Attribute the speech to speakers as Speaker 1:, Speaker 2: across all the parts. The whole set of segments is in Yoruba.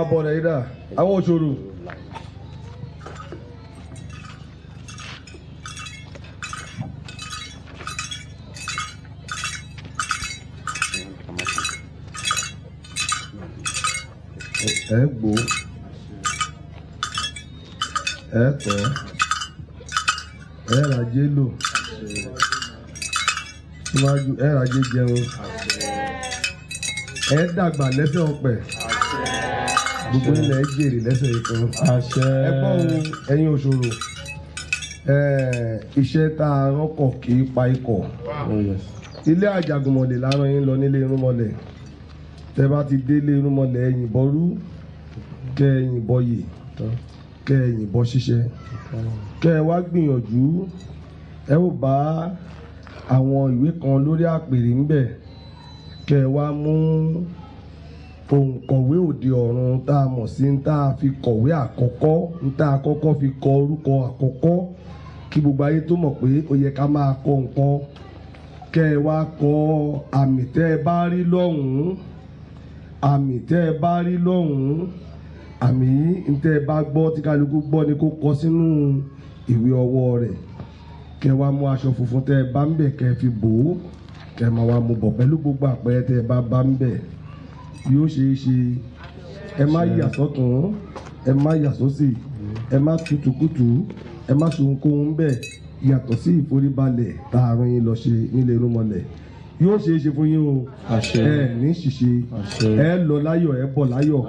Speaker 1: Àwọn abọ́ rẹ̀ yìí dà, àwọn òṣòro. Ẹ gbó, ẹ tọ́, ẹ ràjé lò síwájú, ẹ ràjé jẹun, ẹ dàgbà lẹ́sẹ̀ ọ̀pẹ, gbogbo ilẹ̀ jèrè lẹ́sẹ̀ ìkan. Ẹ gbọ́ o, ẹ̀yin òṣòro, iṣẹ́ tá a rọ́kọ̀ kì í pa ikọ̀. Ilé àjàgùnmọ̀lẹ̀ láràn yín lọ nílé irúnmọlẹ̀. Tẹ́ bá ti délé irúnmọlẹ̀, ẹ yìnbọn rú, kẹ́ ẹ yìnbọn yè, kẹ́ ẹ yìnbọn ṣiṣẹ́, kẹ́ ẹ wá gbìyànjú. Ẹ ó bá àwọn ìwé kan lórí àpèrè ńbẹ̀, kẹ́ ẹ wá mú òǹkọ̀wé òde ọ̀run tá a mọ̀ sí tá a fi kọ̀wé àkọ́kọ́, tá a kọ́kọ́ fi kọ orúkọ àkọ́kọ́ kí gbogbo ayé tó mọ̀ pé ó yẹ ká máa kọ nǹkan. Kẹ́ ẹ wá kọ àmì tẹ́ ẹ bá rí lọ́hùn-ún, àmì tẹ́ ẹ bá rí lọ́hùn-ún, àmì tẹ́ ẹ bá gbọ́ tí kálukú gbọ́ ni kó kọ sínú ìwé ọwọ́ rẹ̀. Kẹ́ ẹ wá mú aṣọ funfun tẹ́ ẹ bá ń bẹ̀, kẹ́ ẹ fi bò ó, kẹ́ ẹ máa wá mú bọ̀ pẹ̀lú gbogbo àpẹẹrẹ tẹ́ ẹ bá bá ń bẹ̀. Yóò ṣeé ṣe. Ẹ má yà sọ́tún, ẹ má yà sósì, ẹ má tutukùtù, ẹ má ṣe ohunkóhun bẹ́ẹ̀ yàtọ̀ sí ìforíbalẹ̀ tá a rán yín lọ ṣe nílé irúnmọlẹ̀. Yóò ṣeé ṣe fún yín o. Ẹ ní ṣìṣe, ẹ lọ láyọ̀, ẹ bọ̀ láyọ̀,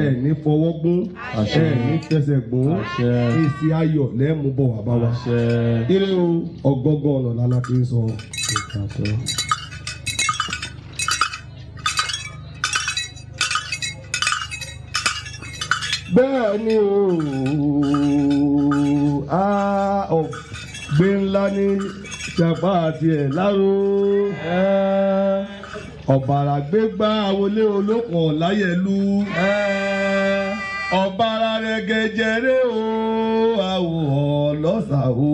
Speaker 1: ẹ ní fọwọ́ gún, ẹ ní fẹsẹ̀ gún. Èsì ayọ̀ lẹ́ẹ̀mú bọ̀ wá bá wa. Ire o, ọgọ́gọ́ ọ̀nà lálá fi ń sọ. Bẹ́ẹ̀ ni o, ọ̀gbìn ńlá ní ṣàpá àti ẹ̀ láró, ọ̀bàrà gbégbá wọlé olókùn ọ̀láyẹ̀lú, ọ̀bàrà rẹ̀ gẹ̀jẹ̀rẹ̀ o, àwọ̀ ọlọ́sà o,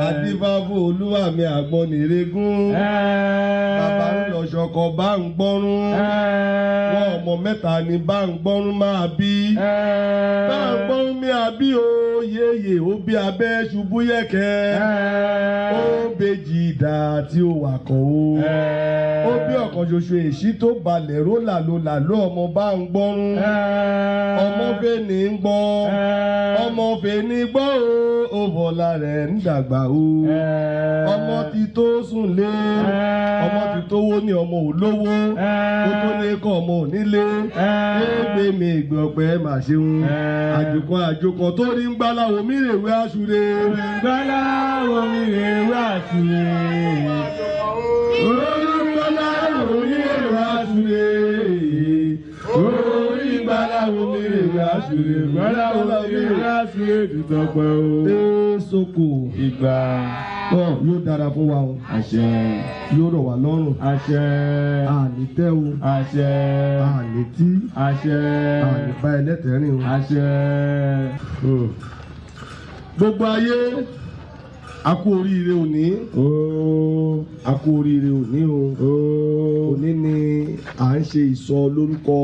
Speaker 1: adífáfó olúwa mi àgbọnnìrègún, bàbá ń lọ ṣọkọ bá ń gbọ́rún, wọn ọmọ mẹ́ta ni bá ń gbọ́rún máa bí, bá ń gbọ́rún mi àbí o, yéyè ó bí abẹ́ ṣubú yẹ̀kẹ́, ó bèjì ìdá tí ó wà kọ́ o, ó bí ọ̀kan ṣoṣo èṣí tó balẹ̀ rólà ló là ló ọmọ bá ń gbọ́rún, ọmọ fẹ́ ní ń gbọ́, ọmọ fẹ́ ní gbọ́ o, ó bọ̀lá rẹ̀ ń dàgbà o, ọmọ ti tó sùn lé, ọmọ ti tó wó ní ọmọ ò lówó, ó tó ní kọ́ ọmọ ò nílé, égbé mi ìgbẹ́ ọ̀pẹ mà ṣeun, àjòkàn àjòkàn tó ní ń gbáláwo mi rèwé àṣùrè.
Speaker 2: Gbáláwo mi rèwé àṣùrè.
Speaker 1: Orí gbáláwo mi rèwé àṣùrè. Orí gbáláwo mi rèwé àṣùrè.
Speaker 2: Gbáláwo mi rèwé àṣùrè dùtọ̀pẹ̀ o.
Speaker 1: Èsòkò.
Speaker 2: Ìgbà.
Speaker 1: Tọ́ yóò dára fún wa o.
Speaker 2: Àṣẹ.
Speaker 1: Yóò rọ̀ wá lọ́rùn.
Speaker 2: Àṣẹ.
Speaker 1: Àní tẹ́ o.
Speaker 2: Àṣẹ.
Speaker 1: Àní tí.
Speaker 2: Àṣẹ.
Speaker 1: Àní bá ẹlẹ́tẹ̀ẹ́rìn o.
Speaker 2: Àṣẹ.
Speaker 1: Gbogbo ayé, a kú oríire òní. A kú oríire òní o. Òní ni à ń ṣe ìsọ lórúkọ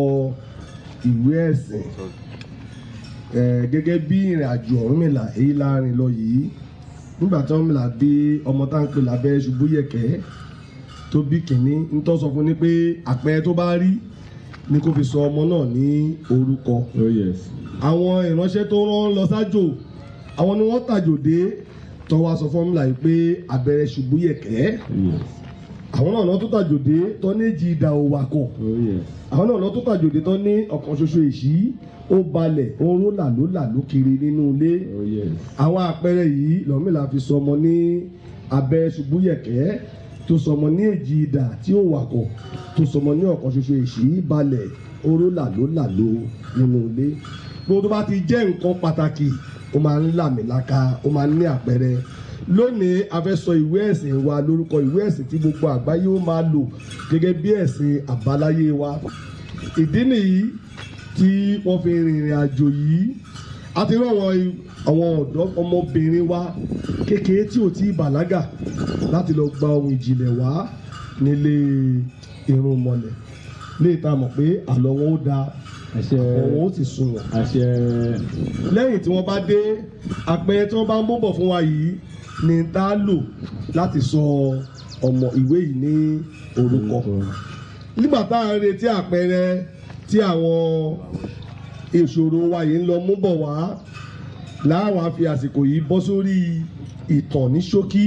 Speaker 1: ìwé ẹ̀sìn. Gẹ́gẹ́ bí ìrìn àjò Ọ̀rúnmìlà èyí láàrin lọ yìí, nígbà tí Ọ̀rúnmìlà bí ọmọ tá à ń pè lábẹ́ ṣubú yẹ̀kẹ́ tó bí kìnní, ń tọ́ sọ fún ni pé àpẹẹrẹ tó bá rí ni kó fi sọ ọmọ náà ní orúkọ.
Speaker 2: Oh yes.
Speaker 1: Àwọn ìránṣẹ́ tó rán lọ sájò, àwọn ni wọ́n tàjò dé tó wá sọ fún Ọ̀rúnmìlà yìí pé abẹ́rẹ́ ṣubú yẹ̀kẹ́.
Speaker 2: Yes.
Speaker 1: Àwọn náà lọ tó tàjò dé tó ní èjì idà òwàkọ̀.
Speaker 2: Oh yes.
Speaker 1: Àwọn náà lọ tó tàjò dé tó ní ọ̀kan ṣoṣo èṣí ó balẹ̀ ó ń ró làlólà ló kiri nínú ilé.
Speaker 2: Oh yes.
Speaker 1: Àwọn àpẹẹrẹ yìí l'Ọ̀rúnmìlà fi sọmọ ní abẹ́rẹ́ ṣubú yẹ̀kẹ́, tó sọmọ ní èjì idà tí ó wàkọ̀, tó sọmọ ní ọ̀kan ṣoṣo èṣí balẹ̀ ó ró làlólàló nínú ilé. Gbogbo tó bá ti jẹ́ nǹkan pàtàkì, ó máa ń làmìlaka, ó máa ń ní àpẹẹrẹ. Lónìí a fẹ́ sọ ìwé ẹ̀sìn wa lórúkọ, ìwé ẹ̀sìn tí gbogbo àgbáyé ó máa lò gẹ́gẹ́ bí ẹ̀sìn àbáláyé wa. Ìdí nìyí tí wọ́n fi rìnrìn àjò yìí. A ti rí àwọn ọ̀dọ́ ọmọbìnrin wa kékeré tí ò tí ì bàlágà láti lọ gba ohun ìjìnlẹ̀ wá nílé irúnmọlẹ̀. Léè tá a mọ̀ pé àlọ́ wọn ó da.
Speaker 2: Àṣẹ.
Speaker 1: Òun ó sì sunwọ̀n.
Speaker 2: Àṣẹ.
Speaker 1: Lẹ́yìn tí wọ́n bá dé, àpẹẹrẹ tí wọ́n bá ń mú bọ̀ fún wa yìí ni tá a lò láti sọ ọmọ ìwé yìí ní orúkọ. Nígbà tá à ń retí àpẹẹrẹ tí àwọn ìṣòro wa yìí ń lọ mú bọ̀ wá, láwa fi àsìkò yìí bọ́ sórí ìtàn ní ṣókí.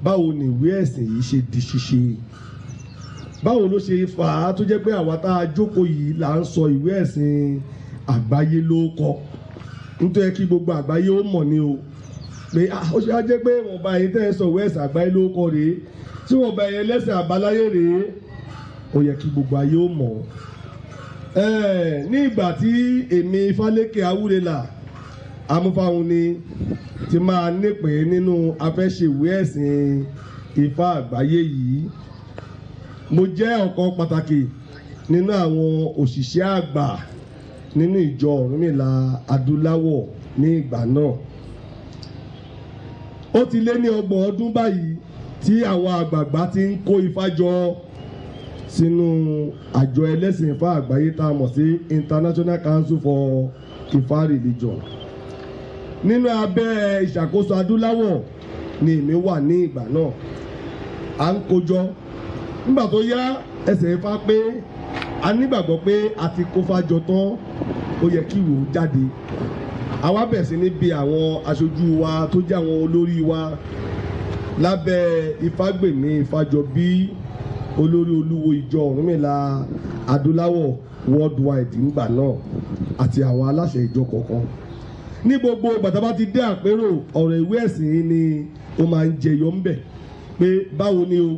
Speaker 1: Báwo ni ìwé ẹ̀sìn yìí ṣe di ṣíṣe? Báwo ló ṣe fà á tó jẹ́ pé àwa tá a jókòó yìí là ń sọ ìwé ẹ̀sìn àgbáyé ló kọ? Nítorí kí gbogbo àgbáyé ó mọ̀ ni o pé ó ṣe á jẹ́ pé wọ́n bá yín tẹ́ ẹ sọ ìwé ẹ̀sìn àgbáyé ló kọ rèé, tí wọ́n bá yẹn lẹ́sìn àbáláyé rèé, ó yẹ kí gbogbo ayé ó mọ̀. Ní ìgbà tí èmi Fálékè Awúrẹ́là Amúfáhùn ni ti máa nípìn nínú afẹ́ṣèwé ẹ̀sìn Ifá àgbáyé yìí, mo jẹ́ ọ̀kan pàtàkì nínú àwọn òṣìṣẹ́ àgbà nínú ìjọ Ọ̀rúnmìlà adúláwọ̀ ní ìgbà náà. Ó ti lé ní 30 ọdún báyìí tí àwọn àgbààgbà ti ń kó Ifá jọ sínú àjọ ẹlẹ́sìn Ifá àgbáyé tá a mọ̀ sí International Council for Ifá Religion. Nínú abẹ́ ìṣàkóso adúláwọ̀ ni èmi wà ní ìgbà náà. À ń kójọ. Nígbà tó yá, ẹsẹ̀ Ifá pé a nígbàgbọ́ pé a ti kó fájọ tán, ó yẹ kí ìwò jáde. Àwa bẹ̀rẹ̀ sí ní bi àwọn aṣojú wa tó jẹ́ àwọn olórí wa lábẹ́ Ifágbèmí Ifájọbí, olórí olúwo ìjọ Ọ̀rúnmìlà adúláwọ̀ worldwide ńgbà náà, àti àwọn aláṣẹ ìjọ kọ̀ọ̀kan. Ní gbogbo bàtà bá ti dé àpérò, ọ̀rọ̀ ìwé ẹ̀sìn yìí ni ó máa ń jẹyọ ńbẹ̀ pé báwo ni o,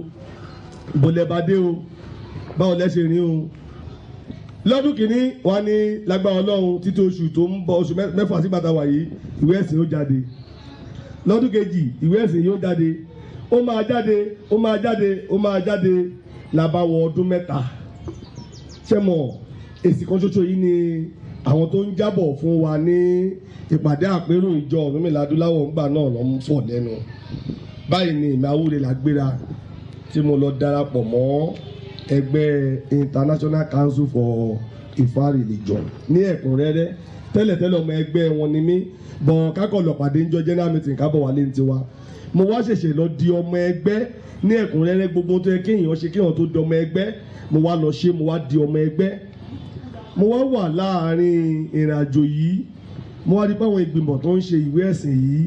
Speaker 1: bọ̀lẹ̀ bá dé o, báwo lẹ ṣe rìn o. Lọ́dún kìíní wa ní lágbára Ọlọ́run títí oṣù tó ń bọ̀, oṣù 6 sí bàtà wà yìí, ìwé ẹ̀sìn ó jáde. Lọ́dún kejì, ìwé ẹ̀sìn yóò jáde, ó máa jáde, ó máa jáde, ó máa jáde. Làbáwọ̀ ọdún 3. Ṣé mọ̀, èsì kan ṣoṣo yìí ni àwọn tó ń jábọ̀ fún wa ní ìpàdé àpérò ìjọ Ọ̀rúnmìlà adúláwọ̀ ńgbà náà ló ń fọ̀ lẹ́nu. Báyìí ni èmi Awúrẹ́là gbéra tí mo lọ darapọ̀ mọ́ ẹgbẹ́ International Council for Ifá Religion ní ẹ̀kúnrẹ́rẹ́. Tẹ́lẹ̀tẹ́lẹ̀ ọmọ ẹgbẹ́ wọn ni mí, bọ̀n kákọ̀ lọ pàdé ń jọ general meeting kábọ̀ wálé ní tiwa. Mo wá ṣẹ̀ṣẹ̀ lọ di ọmọ ẹgbẹ́ ní ẹ̀kúnrẹ́rẹ́. Gbogbo tó yẹ kéèyàn ṣe kéèyàn tó di ọmọ ẹgbẹ́, mo wá lọ ṣe, mo wá di ọmọ ẹgbẹ́. Mo wá wà láàárín ìrìnàjò yìí, mo wá rí pé àwọn ìgbìmọ̀ tó ń ṣe ìwé ẹ̀sìn yìí,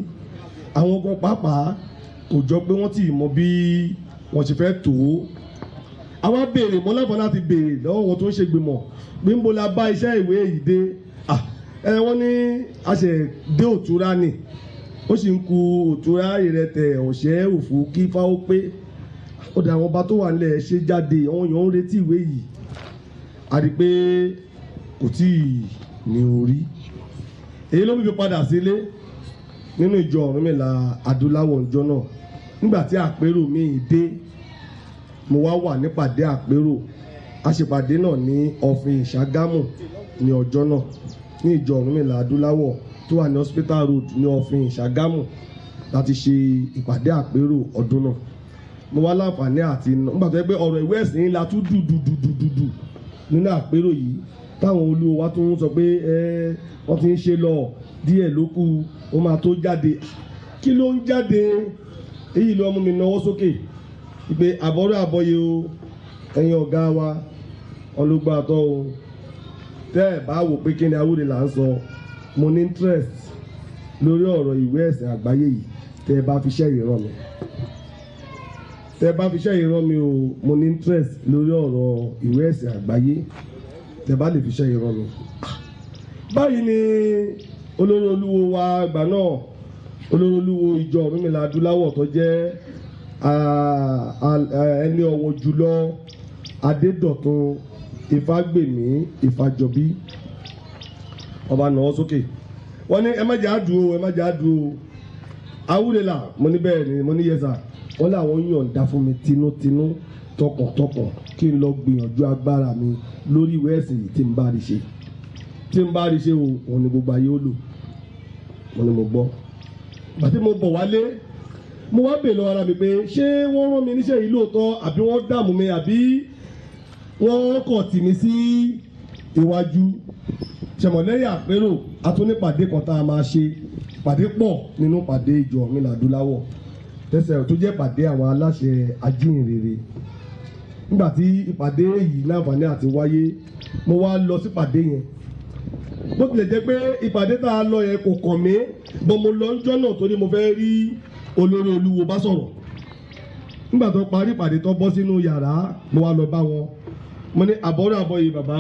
Speaker 1: àwọn kan pàápàá kò jọ pé wọ́n ti mọ bí wọ́n ti fẹ́ tó. Àwa béèrè, mo láǹfààní láti béèrè lọ́wọ́ wọn tó ń ṣe gbìmọ̀ pé ń bo la bá iṣẹ́ ìwé yìí dé. Wọ́n ní a ṣẹ̀ dé òtúrá ni, ó sì ń ku òtúrá, ìrẹtẹ̀, ọ̀ṣẹ́, òfò kí fáwọ́ pé ó dà. Àwọn ọba tó wà nílẹ̀ ṣe jáde, àwọn èèyàn ń retí ìwé yìí. A rí pé kò tí ì ní orí. Èyí ló fi padà sílé nínú ìjọ Ọ̀rúnmìlà adúláwọ̀ ìjọ náà. Nígbà tí àpérò míì dé, mo wá wà nípàdé àpérò. A ṣèpàdé náà ní Ọ̀fìn Ìṣàgámù ní ọjọ́ náà, ní ìjọ Ọ̀rúnmìlà adúláwọ̀ tó wà ní Hospital Road ní Ọ̀fìn Ìṣàgámù láti ṣe ìpàdé àpérò ọdún náà. Mo wá láǹfààní àti nígbà tó yẹ pé ọ̀rọ̀ ìwé ẹ̀sìn yìí la tún dùdùdùdùdù nínú àpérò yìí, táwọn olúwo wa tún sọ pé wọ́n ti ń ṣe lọ díẹ̀ ló kù, ó máa tó jáde. Kí ló ń jáde? Èyí ló mú mi nawọ́ sókè pé àbọ̀rọ̀ àbọ̀yé o, ẹ̀yin ọ̀gá wa ọlọ́gbà àtọ́ o, tẹ́ ẹ̀ bá wò pé kí ni Awúrẹ́là ń sọ, mo ní interest lórí ọ̀rọ̀ ìwé ẹ̀sìn àgbáyé yìí. Tẹ́ ẹ bá fi iṣẹ́ yìí rán mi, tẹ́ ẹ bá fi iṣẹ́ yìí rán mi o, mo ní interest lórí ọ̀rọ̀ ìwé ẹ̀sìn àgbáyé, tẹ́ ẹ bá lè fi iṣẹ́ yìí rán mi. Báyìí ni olórí olúwo wa ìgbà náà, olórí olúwo ìjọ Ọ̀rúnmìlà adúláwọ̀ tó jẹ́ ẹni ọ̀wọ̀ jùlọ, Adédọ̀tun Ifágbèmí Ifájọbí, ọba náà sókè. Wọ́n ní ẹ má jẹ́ àdúró, ẹ má jẹ́ àdúró. Awúrẹ́là, mo ní bẹ́ẹ̀ ni, mo ní yẹsà. Wọ́n láwọn yọ̀ǹda fún mi tinútinú tọkàntọkàn kí n lọ gbìyànjú agbára mi lórí ìwé ẹ̀sìn yìí. Tí n bá rí ṣe, tí n bá rí ṣe o, òun ni gbogbo ayé ó lò. Mo ní mo gbọ́. Bàtí mo bọ̀ wálé, Mo wá bèèrè lọ́wọ́ ara mi pé ṣé wọ́n rán mi níṣẹ́ yìí lóòótọ́, àbí wọ́n dààmú mi, àbí wọ́n kọ̀ tì mí sí iwájú? Ṣẹ̀mọ̀lẹ́yìn àpérò, a tún ní pàdé kan tá a máa ṣe. Pàdé pọ̀ nínú pàdé ìjọ Ọ̀rúnmìlà adúláwọ̀ tẹsẹ̀ tó jẹ́ pàdé àwọn aláṣẹ ajínrere. Nígbà tí ìpàdé yìí láǹfààní àti wáyé, mo wá lọ sí pàdé yẹn. Bó tilẹ̀ jẹ́ pé ìpàdé tá a lọ yẹn kò kàn mí bọ́n, mo lọ ńjọ́ náà torí mo fẹ́ rí olórí olúwo bá sọ̀rọ̀. Nígbà tó parí ìpàdé, tó bọ́ sínú yàrá, mo wá lọ bá wọn. Mo ní, "Àbọ̀rọ̀ àbọ̀yè bàbá,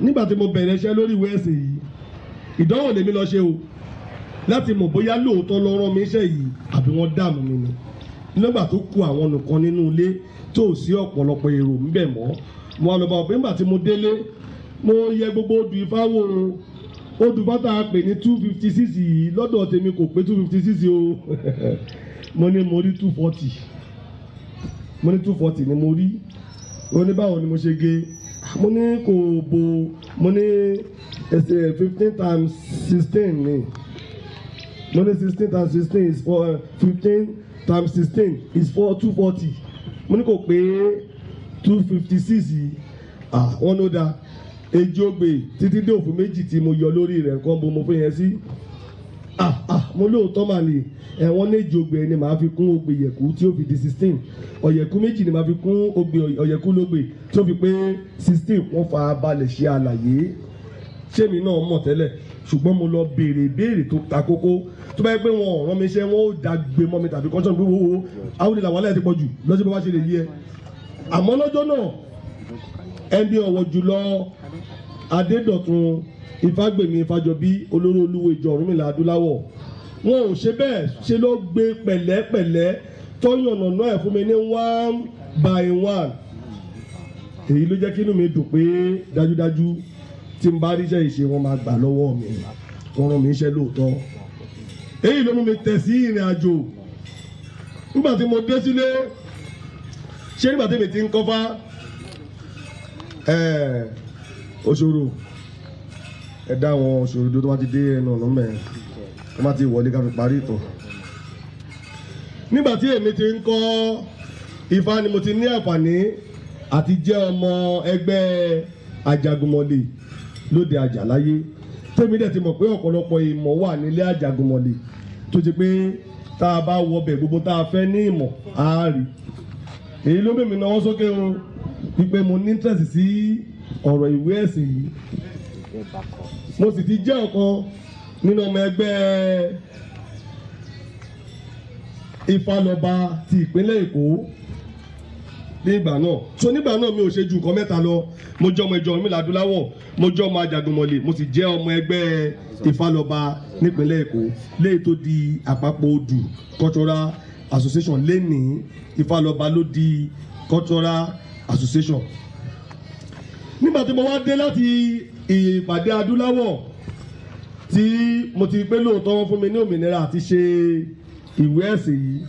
Speaker 1: nígbà tí mo bẹ̀rẹ̀ iṣẹ́ lórí ìwé ẹ̀sìn yìí, ìdánwò lèmi lọ ṣe o láti mọ̀ bóyá lóòótọ́ ló rán mi iṣẹ́ yìí àbí wọ́n dààmú mi ni. Nígbà tó kù àwọn nìkan nínú ilé tó sí ọ̀pọ̀lọpọ̀ èrò ńbẹ̀ mọ́, mo wá lọ bá wọn pé nígbà tí mo délé, mo yẹ gbogbo odù Ifá wò ó. Odù Ifá tá a pè ní 256 yìí, lọ́dọ̀ tèmi kò pé 256 o." Mo ní mo rí 240. Mo ní 240 ni mo rí. Ó ní báwo ni mo ṣe gé? Mo ní kò bo. Mo ní ẹsẹ̀ 15 times 16 ni. Mo ní 16 times 16 is four, 15 times 16 is four, 240. Mo ní kò pé 256 yìí. Ah, wọ́n ló dáa. Èjì ogbè títí dé òfin méjì tí mo yọ lórí rẹ̀ nǹkan bo mo fún yẹn sí. Ah ah, mo lóòótọ́ mà ní ẹ̀wọ̀n ní èjì ogbè ni màá fi kún ogbè yẹ̀kú tí ó fi di 16. Ọ̀yẹ̀kú méjì ni màá fi kún ogbè ọ̀yẹ̀kú lógbè tí ó fi pé 16. Wọ́n fa balẹ̀ ṣe àlàyé. Ṣémi náà mọ̀ tẹ́lẹ̀, ṣùgbọ́n mo lọ béèrè ìbéèrè tó ta kókó. Tó bá yẹ pé wọn ò rán mi iṣẹ́, wọn ò dá gbé mọ́ mi tàbí kọ́ńtàn pé wo wo àwọn ìlà wàhálà ti pọ̀ jù lọ́sẹ̀ bó bá ṣe lè yí ẹ. Àmọ́ lọ́jọ́ náà, ẹni ọ̀wọ̀ jùlọ Adédọ̀tun Ifágbèmí Ifájọbí, olórí olúwo ìjọ Ọ̀rúnmìlà adúláwọ̀, wọn ò ṣe bẹ́ẹ̀. Ṣe ló gbé pẹ̀lẹ́pẹ̀lẹ́ tó yànnàná ẹ̀ fún mi ní one by one. Èyí ló jẹ́ kí inú mi dùn pé dájúdájú, tí n bá ríṣẹ́ ìṣe, wọn máa gbà lọ́wọ́ mi. Wọ́n rán mi iṣẹ́ lóòótọ́. Èyí ló mú mi tẹ̀ sí ìrìn àjò. Nígbà tí mo dé sílé, ṣé nígbà tí mi ti ń kọ́fá òṣòro, ẹ dá àwọn òṣòro tó bá ti dé ẹnu ọ̀nà mẹ́rin tó bá ti wọlé, ká fi parí ìtàn. Nígbà tí èmi ti ń kọ́ Ifá ni mo ti ní àǹfààní àti jẹ́ ọmọ ẹgbẹ́ Ajagunmọ̀lẹ̀ lóde Àjàláyé. Tèmi dẹ̀ ti mọ̀ pé ọ̀pọ̀lọpọ̀ ìmọ̀ wà nílé Ajagunmọ̀lẹ̀, tó ṣe pé tá a bá wọbẹ̀, gbogbo tá a fẹ́ ní ìmọ̀ á rí. Èyí ló mẹ́mi náwó sókè o wípé mo ní interest sí ọ̀rọ̀ ìwé ẹ̀sìn yìí. Mo sì ti jẹ́ ọ̀kan nínú ọmọ ẹgbẹ́ Ifálọ́ba ti ìpínlẹ̀ Èkó nígbà náà. So nígbà náà, mi ò ṣe ju nǹkan mẹ́ta lọ. Mo jẹ́ ọmọ ìjọ Ọ̀rúnmìlà adúláwọ̀, mo jẹ́ ọmọ Ajagunmọ̀lẹ̀, mo sì jẹ́ ọmọ ẹgbẹ́ Ifálọ́ba nípínlẹ̀ Èkó, léyìí tó di Àpapọ̀ Odù Cultural Association lénìí. Ifálọ́ba ló di Cultural Association. Nígbà tí mo wá dé láti ìpàdé adúláwọ̀, tí mo ti pé lóòótọ́ wọ́n fún mi ní òmìnira àti ṣe ìwé ẹ̀sìn yìí,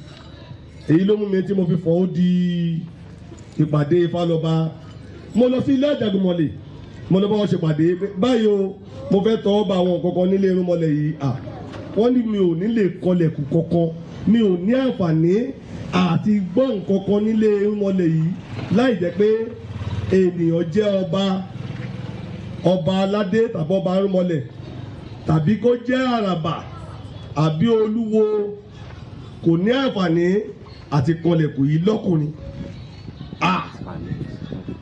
Speaker 1: èyí ló mú mi tí mo fi fọ́ ó di ìpàdé Ifálọ́ba. Mo lọ sí ilé Àjàgùnmọ̀lẹ̀, mo lọ bá wọn ṣe pàdé pé báyìí o, mo fẹ́ tọwọ́ bá àwọn nǹkan kan nílé irúnmọlẹ̀ yìí. À, wọ́n ní mi ò ní lè kọlẹ̀kùn kankan, mi ò ní àǹfààní àti gbọ́ nǹkan kan nílé irúnmọlẹ̀ yìí láì jẹ́ pé ènìyàn jẹ́ ọba, ọba aládé tàbí ọba irúnmọlẹ̀, tàbí kó jẹ́ àràbà àbí olúwo, kò ní àǹfààní àti kọlẹ̀kùn yìí lọ́kùnrin. Ah,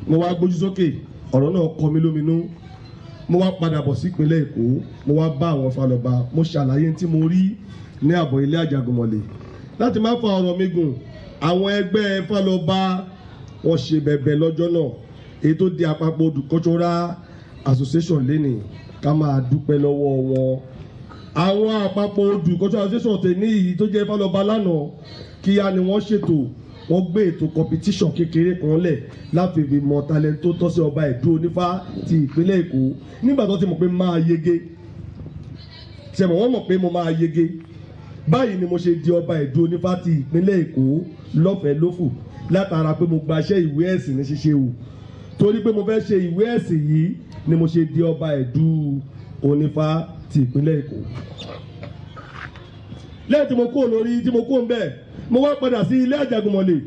Speaker 1: mo wá gbójú sókè, ọ̀rọ̀ náà kọ mí lóminú. Mo wá padà bọ̀ sí ìpínlẹ̀ Èkó. Mo wá bá àwọn Falọba, mo ṣàlàyé tí mo rí ní àbọ̀ ilé Àjàgùnmọ̀lẹ̀. Láti má fa ọ̀rọ̀ mi gùn, àwọn ẹgbẹ́ Falọba, wọ́n ṣe bẹ̀bẹ̀ lọ́jọ́ náà, èyí tó di Àpapọ̀ Odù Cultural Association lénìí. Ká máa dúpẹ́ lọ́wọ́ wọn. Àwọn Àpapọ̀ Odù Cultural Association tèmi yìí tó jẹ́ Falọba lánàá, kíá ni wọ́n ṣètò, wọ́n gbé ètò competition kékeré kan lẹ̀ láti fi mọ talent tó tọ́ sí ọba ìdú onífá ti ìpínlẹ̀ Èkó. Nígbà tó ti mọ̀ pé máa yege, ṣẹ̀mọ̀ wọ́n mọ̀ pé mo máa yege, báyìí ni mo ṣe di ọba ìdú onífá ti ìpínlẹ̀ Èkó lọ́fẹ̀ẹ́ lófù, látara pé mo gbaṣẹ́ ìwé ẹ̀sìn ní ṣíṣe o. Torí pé mo fẹ́ ṣe ìwé ẹ̀sìn yìí ni mo ṣe di ọba ìdú onífá ti ìpínlẹ̀ Èkó. Lẹ́yìn tí mo kúrò lórí, tí mo kúrò ń bẹ̀ Mo wá padà sí ilé Àjàgùnmọ̀lẹ̀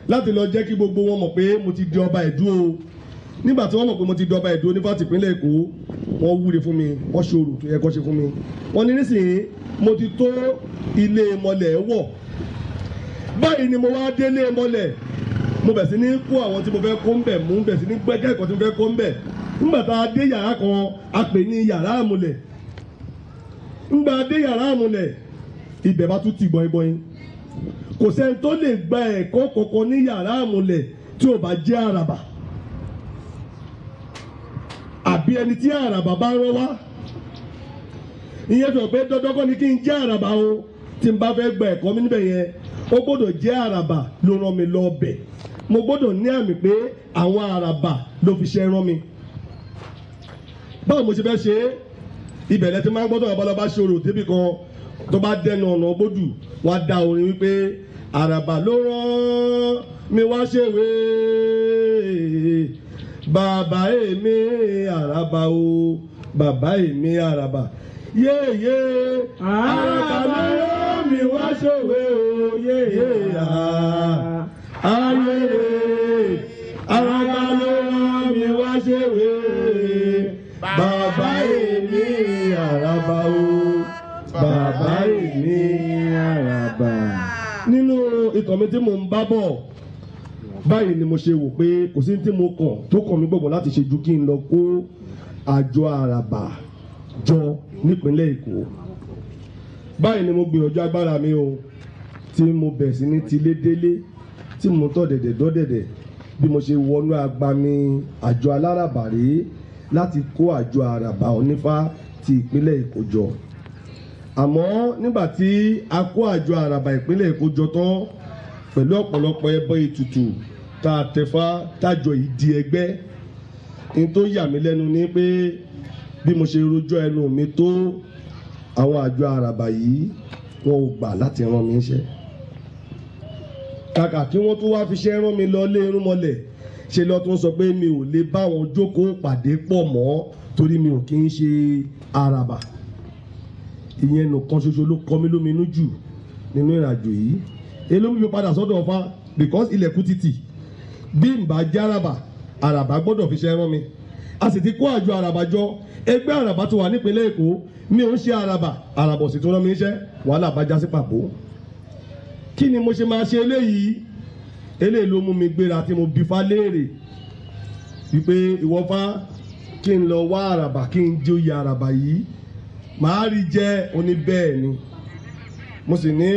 Speaker 1: láti lọ jẹ́ kí gbogbo wọn mọ̀ pé mo ti di ọba Ẹ̀dú o. Nígbà tí wọ́n mọ̀ pé mo ti di ọba Ẹ̀dú onífá tìpínlẹ̀ Èkó, wọ́n wúre fún mi, wọ́n ṣe orò tó yẹ kó ṣe fún mi. Wọ́n ní nísìnyí mo ti tó ilé mọlẹ̀ wọ̀. Báyìí ni mo wá délé mọlẹ̀, mo bẹ̀ sí ní kó àwọn tí mo fẹ́ kó ń bẹ̀, mú bẹ̀ sí ní gbẹ́gẹ́ ẹ̀kọ́ tí mo fẹ́ kó ń bẹ̀. Nígbà tá a dé yàrá kan, a pè ní yàrá àmúlẹ̀. Ńgbà dé yàrá àmúlẹ̀, ibẹ̀ bá tún ti gbọ̀ngbọ̀n. Kò sẹ́ni tó lè gba ẹ̀kọ́ kankan ní yàrá àmúlẹ̀ tí ò bá jẹ́ àràbà àbí ẹni tí àràbà bá rán wá. Ìyẹn fi hàn pé dandan kọ́ ni kí n jẹ́ àràbà o. Tí n bá fẹ́ gba ẹ̀kọ́ mi níbẹ̀ yẹn, ó gbọ́dọ̀ jẹ́ àràbà ló rán mi lọ bẹ̀. Mo gbọ́dọ̀ ní àmì pé àwọn àràbà ló fi ṣe rán mi. Báwo mo ṣe fẹ́ ṣe é? Ibẹ̀ lẹ ti máa ń gbọ́dọ̀ babaláwa ṣòro débì kan, tó bá dẹnu ọ̀nà bójú, wọ́n á dá orin wípé àràbà ló rán mi wá ṣèwé, bàbá èmi àràbà o, bàbá èmi àràbà, yéèyé, àràbà ló rán mi wá ṣèwé o, yéèyé, ayé, àràbà ló rán mi wá ṣèwé, bàbá èmi àràbà o, bàbá èmi àràbà. Nínú ìtàn mi tí mò ń bá bọ̀, báyìí ni mo ṣe wò pé kò sí tí mo kàn tó kàn mí gbọ̀gbọ̀ láti ṣe ju kí n lọ kó àjọ àràbà jọ nípínlẹ̀ Èkó. Báyìí ni mo gbìyànjú agbára mi o, tí mo bẹ̀ sí ní tilé délé, tí mo tọ́ dẹ̀dẹ̀ dọ́dẹ̀dẹ̀, bí mo ṣe wọnú agbami àjọ aláràbà rèé láti kó àjọ àràbà onífá ti ìpínlẹ̀ Èkó jọ. Àmọ́ nígbà tí a kó àjọ àràbà ìpínlẹ̀ Èkó jọ tán pẹ̀lú ọ̀pọ̀lọpọ̀ ẹbọ ètùtù tá a tẹ̀fá tájọ yìí di ẹgbẹ́, ní tó yà mí lẹ́nu ni pé bí mo ṣe rojọ́ ẹnu mi tó, àwọn àjọ àràbà yìí, wọn ò gbà láti rán mi níṣẹ́. Kàkà kí wọ́n tún wá fi ṣẹ́ rán mi lọ lé irúnmọlẹ̀, ṣe lọ́ tún sọ pé mi ò lè bá wọn jókòó pàdé pọ̀ mọ́ torí mi ò kí ń ṣe àràbà. Ìyẹn nìkan ṣoṣo ló kọ mí lóminú jù nínú ìrìnàjò yìí. Èyí ló mú mi padà sọ́dọ̀ Ọ̀fà, because ilẹ̀kùn títì, bí n bá jẹ́ àràbà, àràbà gbọ́dọ̀ fi ṣe rán mi. A sì ti kó àjọ àràbà jọ, ẹgbẹ́ àràbà tó wà nípínlẹ̀ Èkó. Mi ò ń ṣe àràbà, àràbà ò sì tún rán mi níṣẹ́. Wàhálà bá já sí pàbó. Kí ni mo ṣe máa ṣe? Eléyìí ló mú mi gbéra tí mo bi Fá léèrè wípé, ìwọ Fá, kí n lọ wá àràbà, kí n joyè àràbà yìí, màá rí jẹ́? Oní bẹ́ẹ̀ ni. Mo sì ní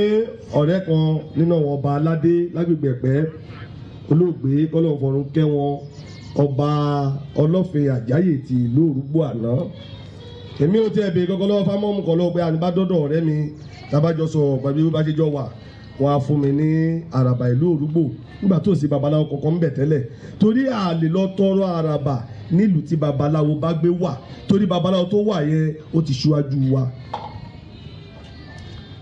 Speaker 1: ọ̀rẹ́ kan nínú àwọn ọba aládé lágbègbè Ẹ̀pẹ́, olóògbé, kọ́lọ́run fọ̀run kẹ́ wọn, Ọba Ọlọ́fin Àjáyè ti ìlú Òrùgbò àná. Èmi ò tiẹ̀ bèèrè kankan lọ́wọ́ fámọ́mù kan lọ́wọ́ pé àníbá dọ́dọ̀ ọ̀rẹ́ mi, tábàjọ sọ pẹ̀lú bí bá ṣe jọ wà, wọ́n á fún mi ní àràbà ìlú Òrùgbò nígbà tó sì babaláwo kankan ń bẹ̀ tẹ́lẹ̀, torí a lè lọ tọrọ àràbà nílùú tí babaláwo bá gbé wà, torí babaláwo tó wà yẹn, ó ti ṣíwájú wa.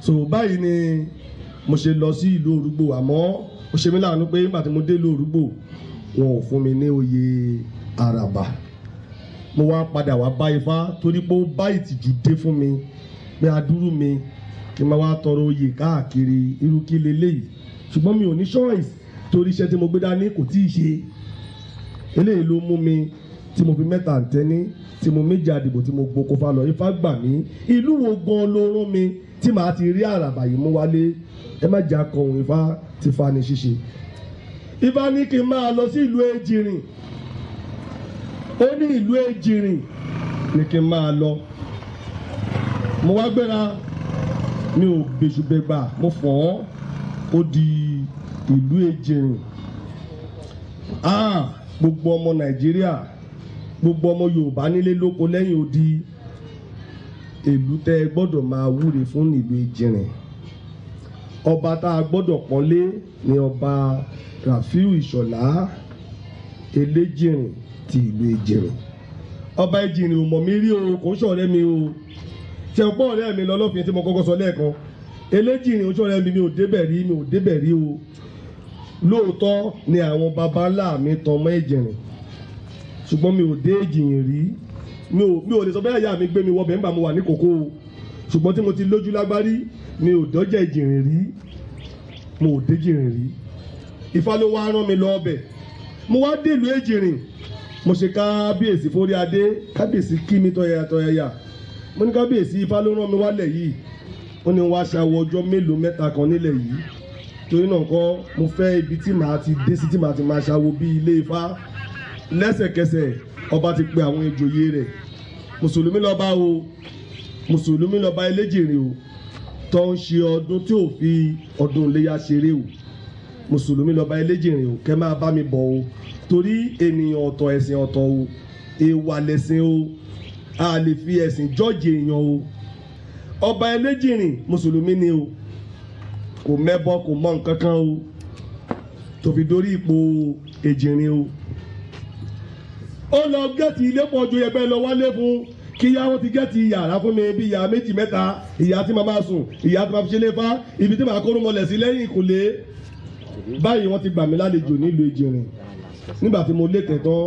Speaker 1: So báyìí ni mo ṣe lọ sí ìlú Òrùgbò. Àmọ́ ó ṣe mí láàánú pé nígbà tí mo dé ìlú Òrùgbò, wọn ò fún mi ní oyè àràbà. Mo wá padà wá bá Ifá, torí pé ó bá ìtìjú dé fún mi pé adúrú mi kí n máa wá tọrọ oyè káàkiri, irú kí leléyìí? Ṣùgbọ́n mi ò ní choice, torí iṣẹ́ tí mo gbé dání kò tí ì ṣe. Eléyìí ló mú mi tí mo fi mẹ́ta àǹtẹ́ní, tí mo méjì àdìbò, tí mo gboko fa lọ. Ifá gbà mí, ìlú wo gan ló rán mi tí màá ti rí àràbà yìí mú wálé? Ẹ má jà kọ̀hún. Ifá ti fa ni ṣíṣe. Ifá ní kí n máa lọ sí ìlú Ejìrìn. Ó ní ìlú Ejìrìn ní kí n máa lọ. Mo wá gbéra, mi ò gbèsùgbègbà, mo fọ̀ ọ́, ó di ìlú Ejìrìn. Ah, gbogbo ọmọ Nàìjíríà, gbogbo ọmọ Yorùbá nílé lóko lẹ́yìn odi, ìlú tẹ́ ẹ gbọ́dọ̀ máa wúre fún nílùú Ejìrìn, ọba tá a gbọ́dọ̀ pọ́nlé ní Ọba Rafiu Ìṣọ̀lá Eléjìrìn ti ìlú Ejìrìn. Ọba Ejìrìn ò mọ̀ mí rí o, kò ń ṣọ̀rẹ́ mi o. Ṣe ọ̀pọ̀ ọ̀rẹ́ mi lọ́lọ́fin tí mo kọ́kọ́ sọ lẹ́ẹ̀kan? Eléjìrìn ò ṣọ̀rẹ́ mi, mi ò débẹ̀ rí, mi ò débẹ̀ rí o. Lóòótọ́ ni àwọn baba ńlá mi tan mọ́ Ejìrìn, ṣùgbọ́n mi ò dé Ejìrìn rí. Mi ò lè sọ bẹ́ẹ̀ ìyá mi gbé mi wọbẹ̀ nígbà mo wà ní kókó o. Ṣùgbọ́n tí mo ti lójú lágbárí, mi ò dọ́jà Ejìrìn rí. Mo ò déjìrìn rí. Ifá ló wá rán mi lọ ọbẹ̀. Mo wá dèlú Èjìrìn, mo ṣe kábíyèsí forí adé. Kábíyèsí kí mi tọ̀yàyà tọ̀yàyà. Mo ní kábíyèsí, Ifá ló rán mi wálẹ̀ yìí, ó ní wá ṣàwọ̀ ọjọ́ mélòó mẹ́ta kan nílẹ̀ yìí. Torí náà kọ́, mo fẹ́ ibi tí màá ti dé sí, tí màá ti máa ṣàwọ̀ bí ilé Ifá. Lẹ́sẹ̀kẹsẹ̀, ọba ti pe àwọn ìjòyè rẹ̀. Mùsùlùmí lọ́ba o, mùsùlùmí lọ́ba Eléjìrìn o, tó ń ṣe ọdún tí ò fi ọdún iléyà ṣeré o. Mùsùlùmí lọ́ba Eléjìrìn o. Kẹ́ máa bá mi bọ̀ o, torí ènìyàn ọ̀tọ̀, ẹ̀sìn ọ̀tọ̀ o. Èèwà lẹ̀sìn o, a lè fi ẹ̀sìn jọ́ọ̀jì èèyàn o. Ọba Eléjìrìn mùsùlùmí ni o, kò mẹ́bọ, kò mọ nǹkan kan o, tó fi dórí ipò Èjìrìn o. Ó lọ gẹ́ẹ̀tì ilé pọ̀ ju ẹgbẹ́ lọ wálé fún kíyá. Wọ́n ti gẹ́ẹ̀tì yàrá fún mi, bí yàrá méjì mẹ́ta, ìyá tí màá máa sùn, ìyá tí màá fi ṣe léfá, ibi tí màá kóró mọlẹ̀ sí lẹ́yìn ìkùlé. Báyìí wọ́n ti gbà mí lálejò nílùú Èjìrìn. Nígbà tí mo lé tẹ̀tán,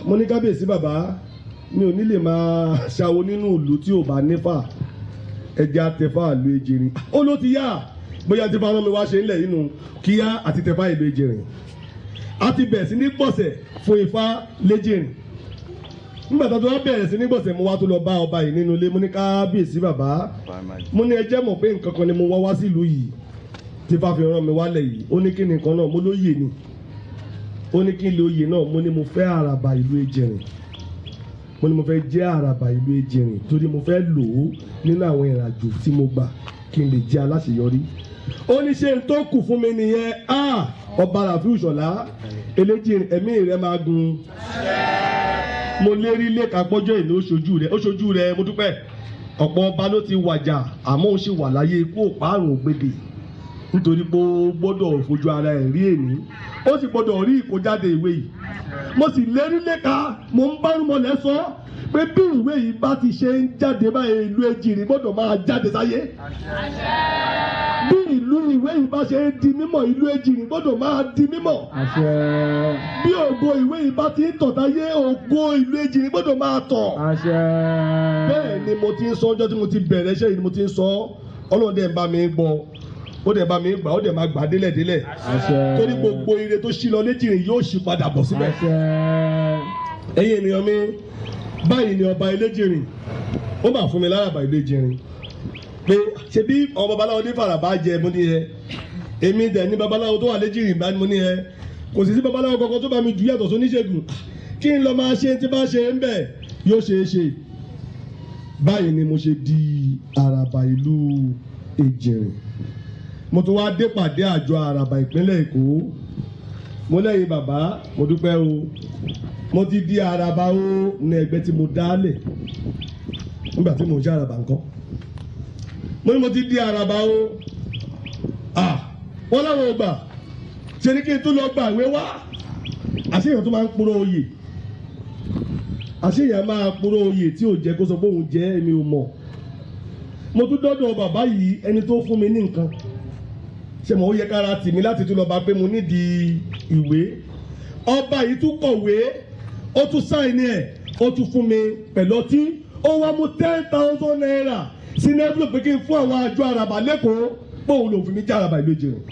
Speaker 1: mo ní kábíyèsí, bàbá, mi ò ní lè máa ṣàwo nínú ìlú tí ò bá nífà. Ẹja tẹfà ìlú Èjìrìn. Ó ló ti yá, bóyá tí fáwọn mi wá ṣe ńlẹ̀ nínú kíá àti tẹfà ìlú Èjìrìn. A ti bẹ̀rẹ̀ sí ní gbọ̀sẹ̀ fún Ifá lẹ́jìrìn. Nígbà tó wá bẹ̀rẹ̀ sí ní gbọ̀sẹ̀, mo wá tó lọ bá ọba yìí nínú ilé. Mo ní kábíyèsí, bàbá, mo ní ẹ jẹ́ mọ̀ pé nǹkan kan ni mo wá wá sílùú yìí tí Ifá fi rán mi wálẹ̀ yìí. Ó ní kí ni nǹkan náà? Mo lóye ni. Ó ní kí n lè oyè náà? Mo ní mo fẹ́ àràbà ìlú Èjìrìn. Mo ní mo fẹ́ jẹ́ àràbà ìlú Èjìrìn torí mo fẹ́ lò ó nínú àwọn ìrìnàjò tí mo gbà, kí n lè jẹ́ aláṣeyọrí. Ó ní ṣé n tó kù fún mi nìyẹn? Ah, ọba Ràfíù Ìṣọ̀lá Eléjìrìn, ẹ̀mí rẹ̀ máa gun. Mo lérí lẹ́ka pọ́jọ́ ìlú ó ṣojú rẹ̀, ó ṣojú rẹ̀. Mo dúpẹ́. Ọ̀pọ̀ ọba ló ti wàjà, àmọ́ ó sì wà láyé. Ikú òpárùn ògbèdè, nítorí pé ó gbọ́dọ̀ fojú ara ẹ̀ rí èní, ó sì gbọ́dọ̀ rí ìkójáde ìwé yìí. Mo sì lérí lẹ́ka, mo ń bá rúmọlẹ̀ sọ pé bí ìwé yìí bá ti ṣe ń jáde báyìí, ìlú Èjìrìn gbọ́dọ̀ máa jáde sáyé. Bí ìlú ìwé yìí bá ṣe ń di mímọ̀, ìlú Èjìrìn gbọ́dọ̀ máa di mímọ̀.
Speaker 2: Àṣẹ.
Speaker 1: Bí ògo ìwé yìí bá ti ń tàn táyé, ògo ìlú Èjìrìn gbọ́dọ̀ máa tàn.
Speaker 2: Àṣẹ.
Speaker 1: Bẹ́ẹ̀ ni mo ti ń sọ. Ọjọ́ tí mo ti bẹ̀rẹ̀ iṣẹ́ yìí ni mo ti ń sọ. Ọlọ́run dẹ̀ ń bá mi gbọ́, ó dẹ̀ bá mi gbà, ó dẹ̀ máa gbà délẹ̀ délẹ̀.
Speaker 2: Àṣẹ.
Speaker 1: Torí gbogbo ire tó ṣí lọ léjìrìn yóò ṣí padà bọ̀ síbẹ̀.
Speaker 2: Àṣẹ.
Speaker 1: Ẹ̀yin ènìyàn mi, báyìí ni ọba Eléjìrìn ó mà fún mi láràbà ìlú Èjìrìn, pé ṣe bí ọmọ babaláwo ní faraba jẹ. Mo ní ẹ, èmi dẹ̀ ní babaláwo tó wà léjìrìn bá. Mo ní ẹ, kò sì sí babaláwo kankan tó bá mi jù yàtọ̀ sóníṣègùn. Kí n lọ máa ṣe tí bá ṣe ń bẹ̀ yóò ṣe é ṣe. Báyìí ni mo ṣe di àràbà ìlú Èjìrìn. Mo tún wá dé pàdé àjọ àràbà ìpínlẹ̀ Èkó. Mo lẹ́yìn bàbá, mo dúpẹ́ o, mo ti di àràbà o ní ẹgbẹ́ tí mo dálẹ̀ nígbà tí mo ń ṣe àràbà nǹkan. Mo ní mo ti di àràbà o. Ah, wọ́n láwọn ò gbà. Ṣe ni kí n tún lọ gbà ìwé wá. Àṣeyàn tó máa ń purọ́ oyè, àṣeyàn máa purọ́ oyè tí ò jẹ́ kó sọ pé òun jẹ́, èmi ò mọ̀. Mo tún dọ́dọ̀ bàbá yìí, ẹni tó fún mi ní nǹkan. Ṣe mo ó yẹ kára tì mí láti tún lọ bá pé mo nídìí ìwé. Ọba yìí tún kọ̀wé, ó tún sign ẹ̀, ó tún fún mi pẹ̀lú ọtí. Ó wá mú ₦10,000 sínú envelope pé kí n fún àwọn àjọ àràbà lẹ́kọ̀ọ́, pé òun lòun fi mí jẹ́ àràbà ìlú Èjìrìn.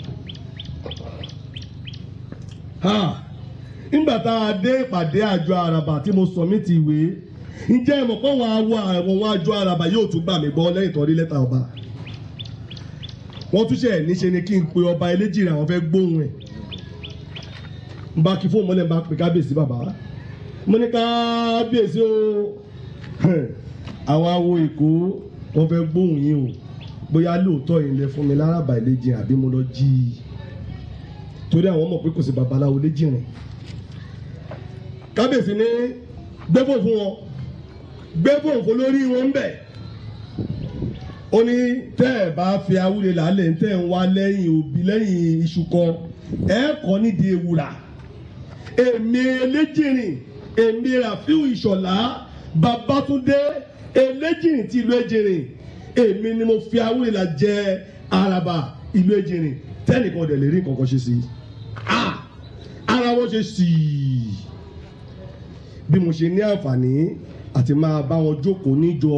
Speaker 1: Ha, nígbà tá a dé ìpàdé àjọ àràbà tí mo submit ìwé, ǹjẹ́ ẹ mọ̀ pé àwọn awọ àwọn àjọ àràbà yóò tún gbà mí gbọ́ lẹ́yìn tó rí lẹ́tà ọba? Wọ́n tún ṣe níṣe ni kí n pe ọba Eléjìrìn, àwọn fẹ́ gbóhùn ẹ̀. N bá kí fóònù mọ́lẹ̀, n bá pe kábíyèsí. Bàbá, mo ní kábíyèsí o, àwọn awo Èkó wọ́n fẹ́ gbóhùn yín o, bóyá lóòótọ́ yìí lẹ fún mi láràbà Eléjìrìn àbí mo lọ jí i, torí àwọn mọ̀ pé kò sí babaláwo Léjìrìn. Kábíyèsí ní gbé fóònù fún wọn, gbé fóònù fún lórí wọn ń bẹ̀. Ó ní tẹ́ ẹ̀ bá fi awúre làálẹ̀, tẹ́ ẹ̀ ń wá lẹ́yìn òbí lẹ́yìn iṣu kan, ẹ̀ kọ́ nídìí ewùrà. Èmi Eléjìrìn, èmi Ràfíù Ìṣọ̀lá Babátúndé Eléjìrìn ti ìlú Èjìrìn, èmi ni mo fi awúre là jẹ àràbà ìlú Èjìrìn, tẹ́nìkan dẹ̀ lè rí nǹkan kan ṣe sí i. Ah, ara wọn ṣe sí i. Bí mo ṣe ní àǹfààní àti máa bá wọn jókòó níjọ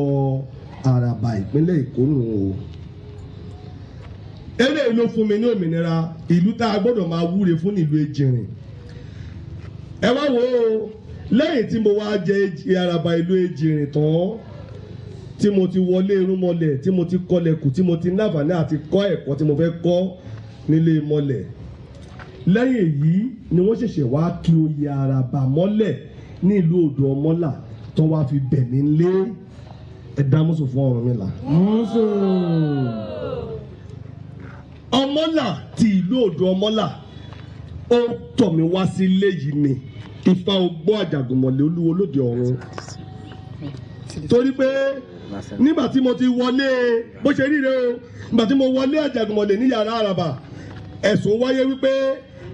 Speaker 1: àràbà ìpínlẹ̀ Èkó nù o. Eléyìí ló fún mi ní òmìnira ìlú tá a gbọ́dọ̀ máa wúre fún nílùú Ejìnrìn. Ẹ wá wo ó, lẹ́yìn tí mo wá jẹ àràbà ìlú Ejìnrìn tán, tí mo ti wọlé irúnmọlẹ̀, tí mo ti kọlẹ̀kùn, tí mo ti náfààní àti kọ́ ẹ̀kọ́ tí mo fẹ́ kọ́ nílé mọlẹ̀, lẹ́yìn èyí ni wọ́n ṣẹ̀ṣẹ̀ wá kí oyè àràbà mọ́lẹ̀ ní ìlú Odò Ọmọ́là tó wá fi bẹ̀ mí lé. Ẹ̀dá mọ́sùn fún Ọ̀rúnmìlà.
Speaker 2: Mọ́sọ̀.
Speaker 1: Ọmọ́là ti ìlú Odò Ọmọ́là, ó tọ̀ mí wá sí ilé yìí ni Ifá ogbó Àjàgùnmọ̀lẹ̀ olúwo lóde ọ̀run, torí pé nígbà tí mo ti wọlé, bó ṣe ríre o, nígbà tí mo wọlé Àjàgùnmọ̀lẹ̀ ní yàrá àràbà, ẹ̀sùn wáyé wípé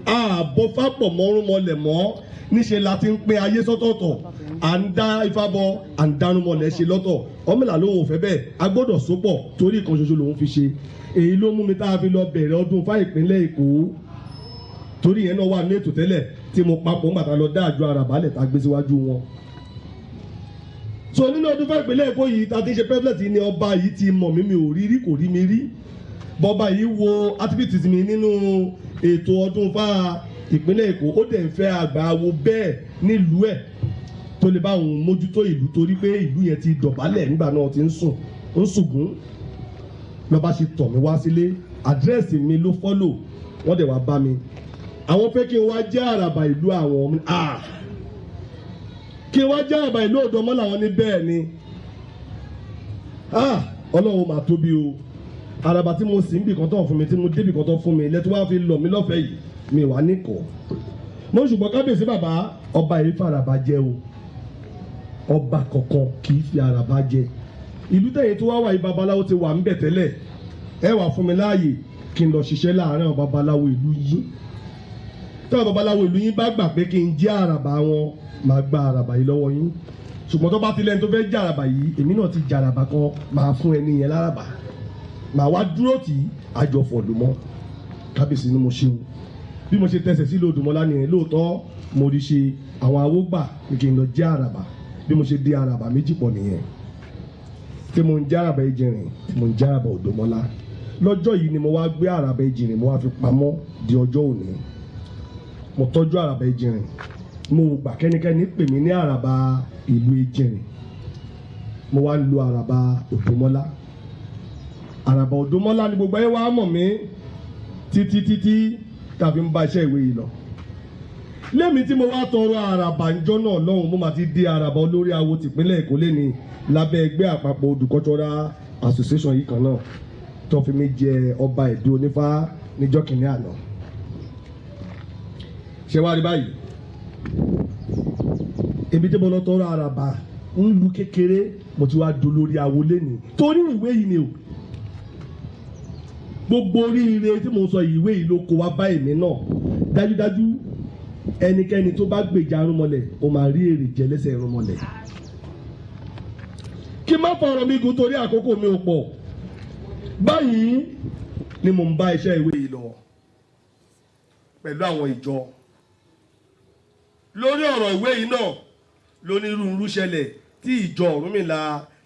Speaker 1: ààbò fápọ̀ mọ́rúnmọlẹ̀ mọ́, níṣẹ́ la ti ń pín ayé sọ́tọ̀ọ̀tọ̀, à ń dá ifá bọ, à ń dánúmọlẹ̀ ṣe lọ́tọ̀. Ọmọlà lòun ò fẹ́ bẹ́ẹ̀, a gbọ́dọ̀ sopọ̀ torí ìkan ṣoṣo lòun fi ṣe. Èyí ló mú mi tá a fi lọ bẹ̀rẹ̀ ọdún fá ìpínlẹ̀ Èkó, torí yẹn náà wà ní ètò tẹ́lẹ̀ tí mo papọ̀ ńgbà tá a lọ dá àjọ àràbà lẹ̀ tá a gbé síwájú wọn. So nínú ọdún fún ìpínlẹ̀ Èkó yìí tá a ti ń ṣe pẹ́fẹ́lẹ́tì ni ọba yìí ti mọ̀ mí, mi ò rí rí, kò rí mi rí. Bọ́ba yìí wo activities mi nínú ètò ọdún fá ìpínlẹ̀ Èkó, ó dẹ̀ ń fẹ́ àgbà wo bẹ́ẹ̀ nílùú ẹ̀ tó lè bá òun mójútó ìlú, torí pé ìlú yẹn ti dọ̀bálẹ̀ nígbà náà, ti ń sùn ń sùgún. Lọ́ba ṣe tọ̀ mí wá sílé, àdírẹ́sì mi ló fọ́lò, wọ́n dẹ̀ wá bá mi. Àwọn fẹ́ kí n wá jẹ́ àràbà ìlú àwọn, kí n wá jẹ́ àràbà ìlú Odò Ọmọ́là. Wọn ní bẹ́ẹ̀ ni. Ọlọ́run mà tóbi o. Àràbà tí mo sì ń bì kan tó fún mi, tí mo débì kan tó fún mi lẹ́tọ́ wá fi lọ̀ mí lọ́fẹ̀ẹ́ yìí, mi wà níkọ̀ mo. Ṣùgbọ́n kábíyèsí, bàbá ọba yìí fàràbà jẹ o. Ọba kankan kì í fi àràbà jẹ. Ìlú tẹ̀yìn tó wá wà yìí, babaláwo ti wà ń bẹ̀ tẹ́lẹ̀. Ẹ wà fún mi láàyè kí n lọ ṣiṣẹ́ láàárín àwọn babaláwo ìlú yìí. Táwọn babaláwo ìlú yín bá gbà pé kí n jẹ́ àràbà wọn, màá gba àràbà yìí lọ́wọ́ yín. Ṣùgbọ́n tó bá ti lẹ́ni tó fẹ́ jẹ́ àràbà yìí, èmi náà ti jẹ́ àràbà kan, màá fún ẹni yẹn láràbà, màá wá dúró tì í, àjọfọ̀ ló mọ́. Kábíyèsí ni mo ṣeun. Bí mo ṣe tẹsẹ̀ sí Odùmọ̀lá nìyẹn. Lóòótọ́ mo rí ṣe, àwọn awó gbà pé kí n lọ jẹ́ àràbà. Bí mo ṣe di àràbà méjì pọ̀ nìyẹn, tí mo ń jẹ́ àràbà Ejìnrìn, tí mo ń jẹ́ àràbà Òdòmọ́lá. Lọ́jọ́ yìí ni mo wá gbé àràbà Ejìnrìn, mo wá fi pamọ́ di ọjọ́ òní. Mo tọ́jú àràbà Ejìnrìn, mo gbà kẹ́nikẹ́ni pè mí ní àràbà ìlú Ejìnrìn. Mo wá ń lo àràbà Òdòmọ́lá. Àràbà Òdòmọ́lá ni gbogbo ayé wa mọ̀ mí títí títí tàbí ń bá iṣẹ́ ìwé yìí lọ. Lẹ́mi tí mo wá tọrọ àràbà ńjọ́ náà lọ́hùn, mo máa ti di àràbà olórí awo tìpínlẹ̀ Èkó lẹ́ni lábẹ́ ẹgbẹ́ àpapọ̀ Odù Cultural Association yìí kan náà tó fi mí jẹ ọba ìdó onífá níjọ́ kìíní àná. Ṣé wàá rí báyìí, èmi tí mo lọ tọrọ àràbà ń lu kékeré, mo ti wá dolórí awo lẹ́ni torí ìwé yìí ni o. Gbogbo oríire tí mo sọ yìí, ìwé yìí ló kó wá bá èmi náà. Dájúdájú, ẹnikẹ́ni tó bá gbèjà irúnmọlẹ̀, ó máa rí èrè jẹ lẹ́sẹ̀ irúnmọlẹ̀. Kí n má fọ̀rọ̀ mi gùn torí àkókò mi ò pọ̀, báyìí ni mò ń bá iṣẹ́ ìwé yìí lọ pẹ̀lú àwọn ìjọ. Lórí ọ̀rọ̀ ìwé yìí náà lónírúurú ṣẹlẹ̀ tí ìjọ Ọ̀rúnmìlà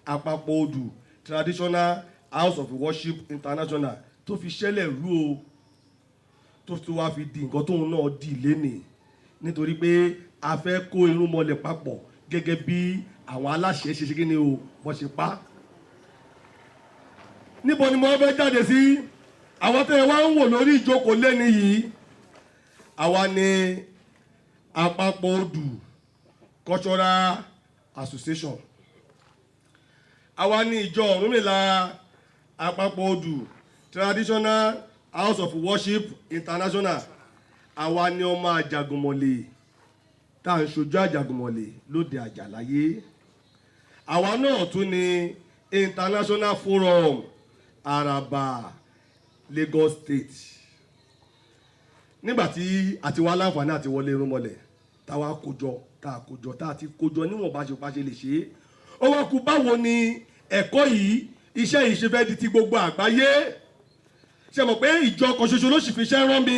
Speaker 1: Àpapọ̀ Odù Traditional House of Worship International tó fi ṣẹlẹ̀ rú o, tó fi wá fi di nǹkan tóun náà dì lénìí, nítorí pé a fẹ́ kó irúnmọlẹ̀ papọ̀ gẹ́gẹ́ bí àwọn aláṣẹ ṣe ṣe kí ni o bọ́ ṣe pa. Níbo ni mo fẹ́ jáde sí? Àwọn tẹ́ ẹ wá ń wò lórí ìjókòó lẹ́ni yìí, àwa ni Àpapọ̀ Odù Cultural Association, àwa ni ìjọ Ọ̀rúnmìlà Àpapọ̀ Odù Traditional House of Worship International, àwa ni ọmọ Àjàgùnmọ̀lẹ̀ tá à ń ṣojú Àjàgùnmọ̀lẹ̀ lóde àjàláyé. Àwa náà tún ni International Forum Araba Lagos State. Nígbà tí a ti wá láǹfààní àti wọlé irúnmọlẹ̀, táwa kójọ, tá a kójọ, tá a ti kójọ níwọ̀n bá ṣe bá ṣe lè ṣe é, ó wá kú báwo ni ẹ̀kọ́ yìí, iṣẹ́ yìí ṣe fẹ́ di ti gbogbo àgbáyé. Ṣe mọ̀ pé ìjọ kan ṣoṣo ló sì fi iṣẹ́ rán mi?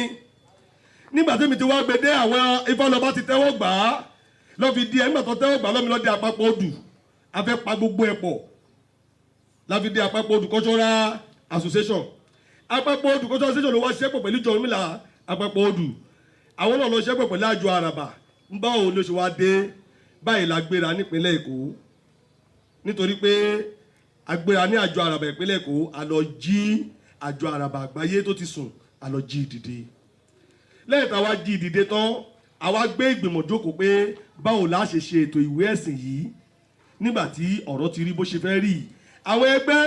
Speaker 1: Nígbà tí mi ti wá gbé dé, àwọn Ifá-lọ́ba ti tẹ́wọ́ gbà á, lọ́ fi di ẹ̀. Nígbà tó tẹ́wọ́ gbà á, lọ́mi lọ́dẹ Àpapọ̀ Odù, a fẹ́ pa gbogbo ẹ̀ pọ̀, la fi di Àpapọ̀ Odù Cultural Association. Àpapọ̀ Odù Cultural Association ló wá ṣiṣẹ́ pọ̀ pẹ̀lú ìjọ Ọ̀rúnmìlà Àpapọ̀ Odù. Àwọn náà lọ ṣiṣẹ́ pọ̀ pẹ̀lú àjọ Àràbà. Ń bá òun ló ṣe wá dé báyìí la gbéra nípínlẹ̀ Èkó, nítorí pé agbéra ní àjọ Àràbà ìpínlẹ̀ Èkó, a lọ jí àjọ Àràbà àgbáyé tó ti sùn, a lọ jí dìde. Lẹ́yìn tá a wá jí dìde tán, a wá gbé ìgbìmọ̀ jókòó pé báwo la ṣe ṣe ètò ìwé ẹ̀sìn yìí nígbà tí ọ̀rọ̀ ti rí bó ṣe fẹ́ rí. Àwọn ẹgbẹ́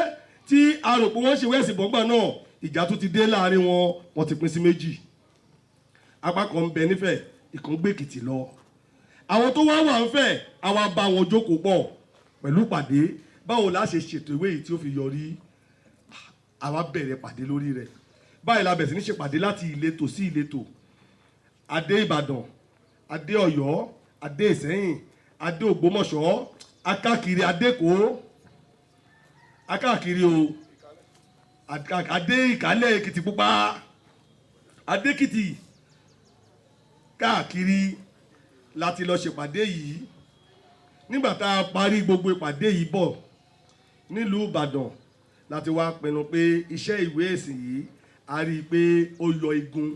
Speaker 1: tí a rò pé wọ́n ṣe ìwé ẹ̀sìn bọ́ngbà náà, ìjà tó ti dé láàrin wọn, wọ́n ti pín sí méjì. Apá kan ń bẹ nífẹ̀ẹ́, ìkan gbé Èkìtì lọ. Àwọn tó wá wà ń fẹ̀, àwa bá wọn jókòó pọ̀ pẹ̀lú pàdé, báwo la ṣe ṣètò ìwé yìí tí ó fi yọrí. Àwa bẹ̀rẹ̀ pàdé lórí rẹ̀. Báyìí la bẹ̀rẹ̀ sí ní ṣèpàdé láti ìletò sí ìletò. Adé Ìbàdàn, adé Ọ̀yọ́, adé Ìsẹ́yìn, adé Ògbómọ̀ṣọ́, akáàkiri, adékòó, akáàkiri o, adé Ìkálẹ̀, Èkìtì Pupa, adékìtì, káàkiri láti lọ ṣèpàdé yìí. Nígbà tá a parí gbogbo ìpàdé yìí bọ̀ nílùú Ìbàdàn, láti wá pinnu pé iṣẹ́ ìwé ẹ̀sìn yìí, a rí i pé ó yọ igun,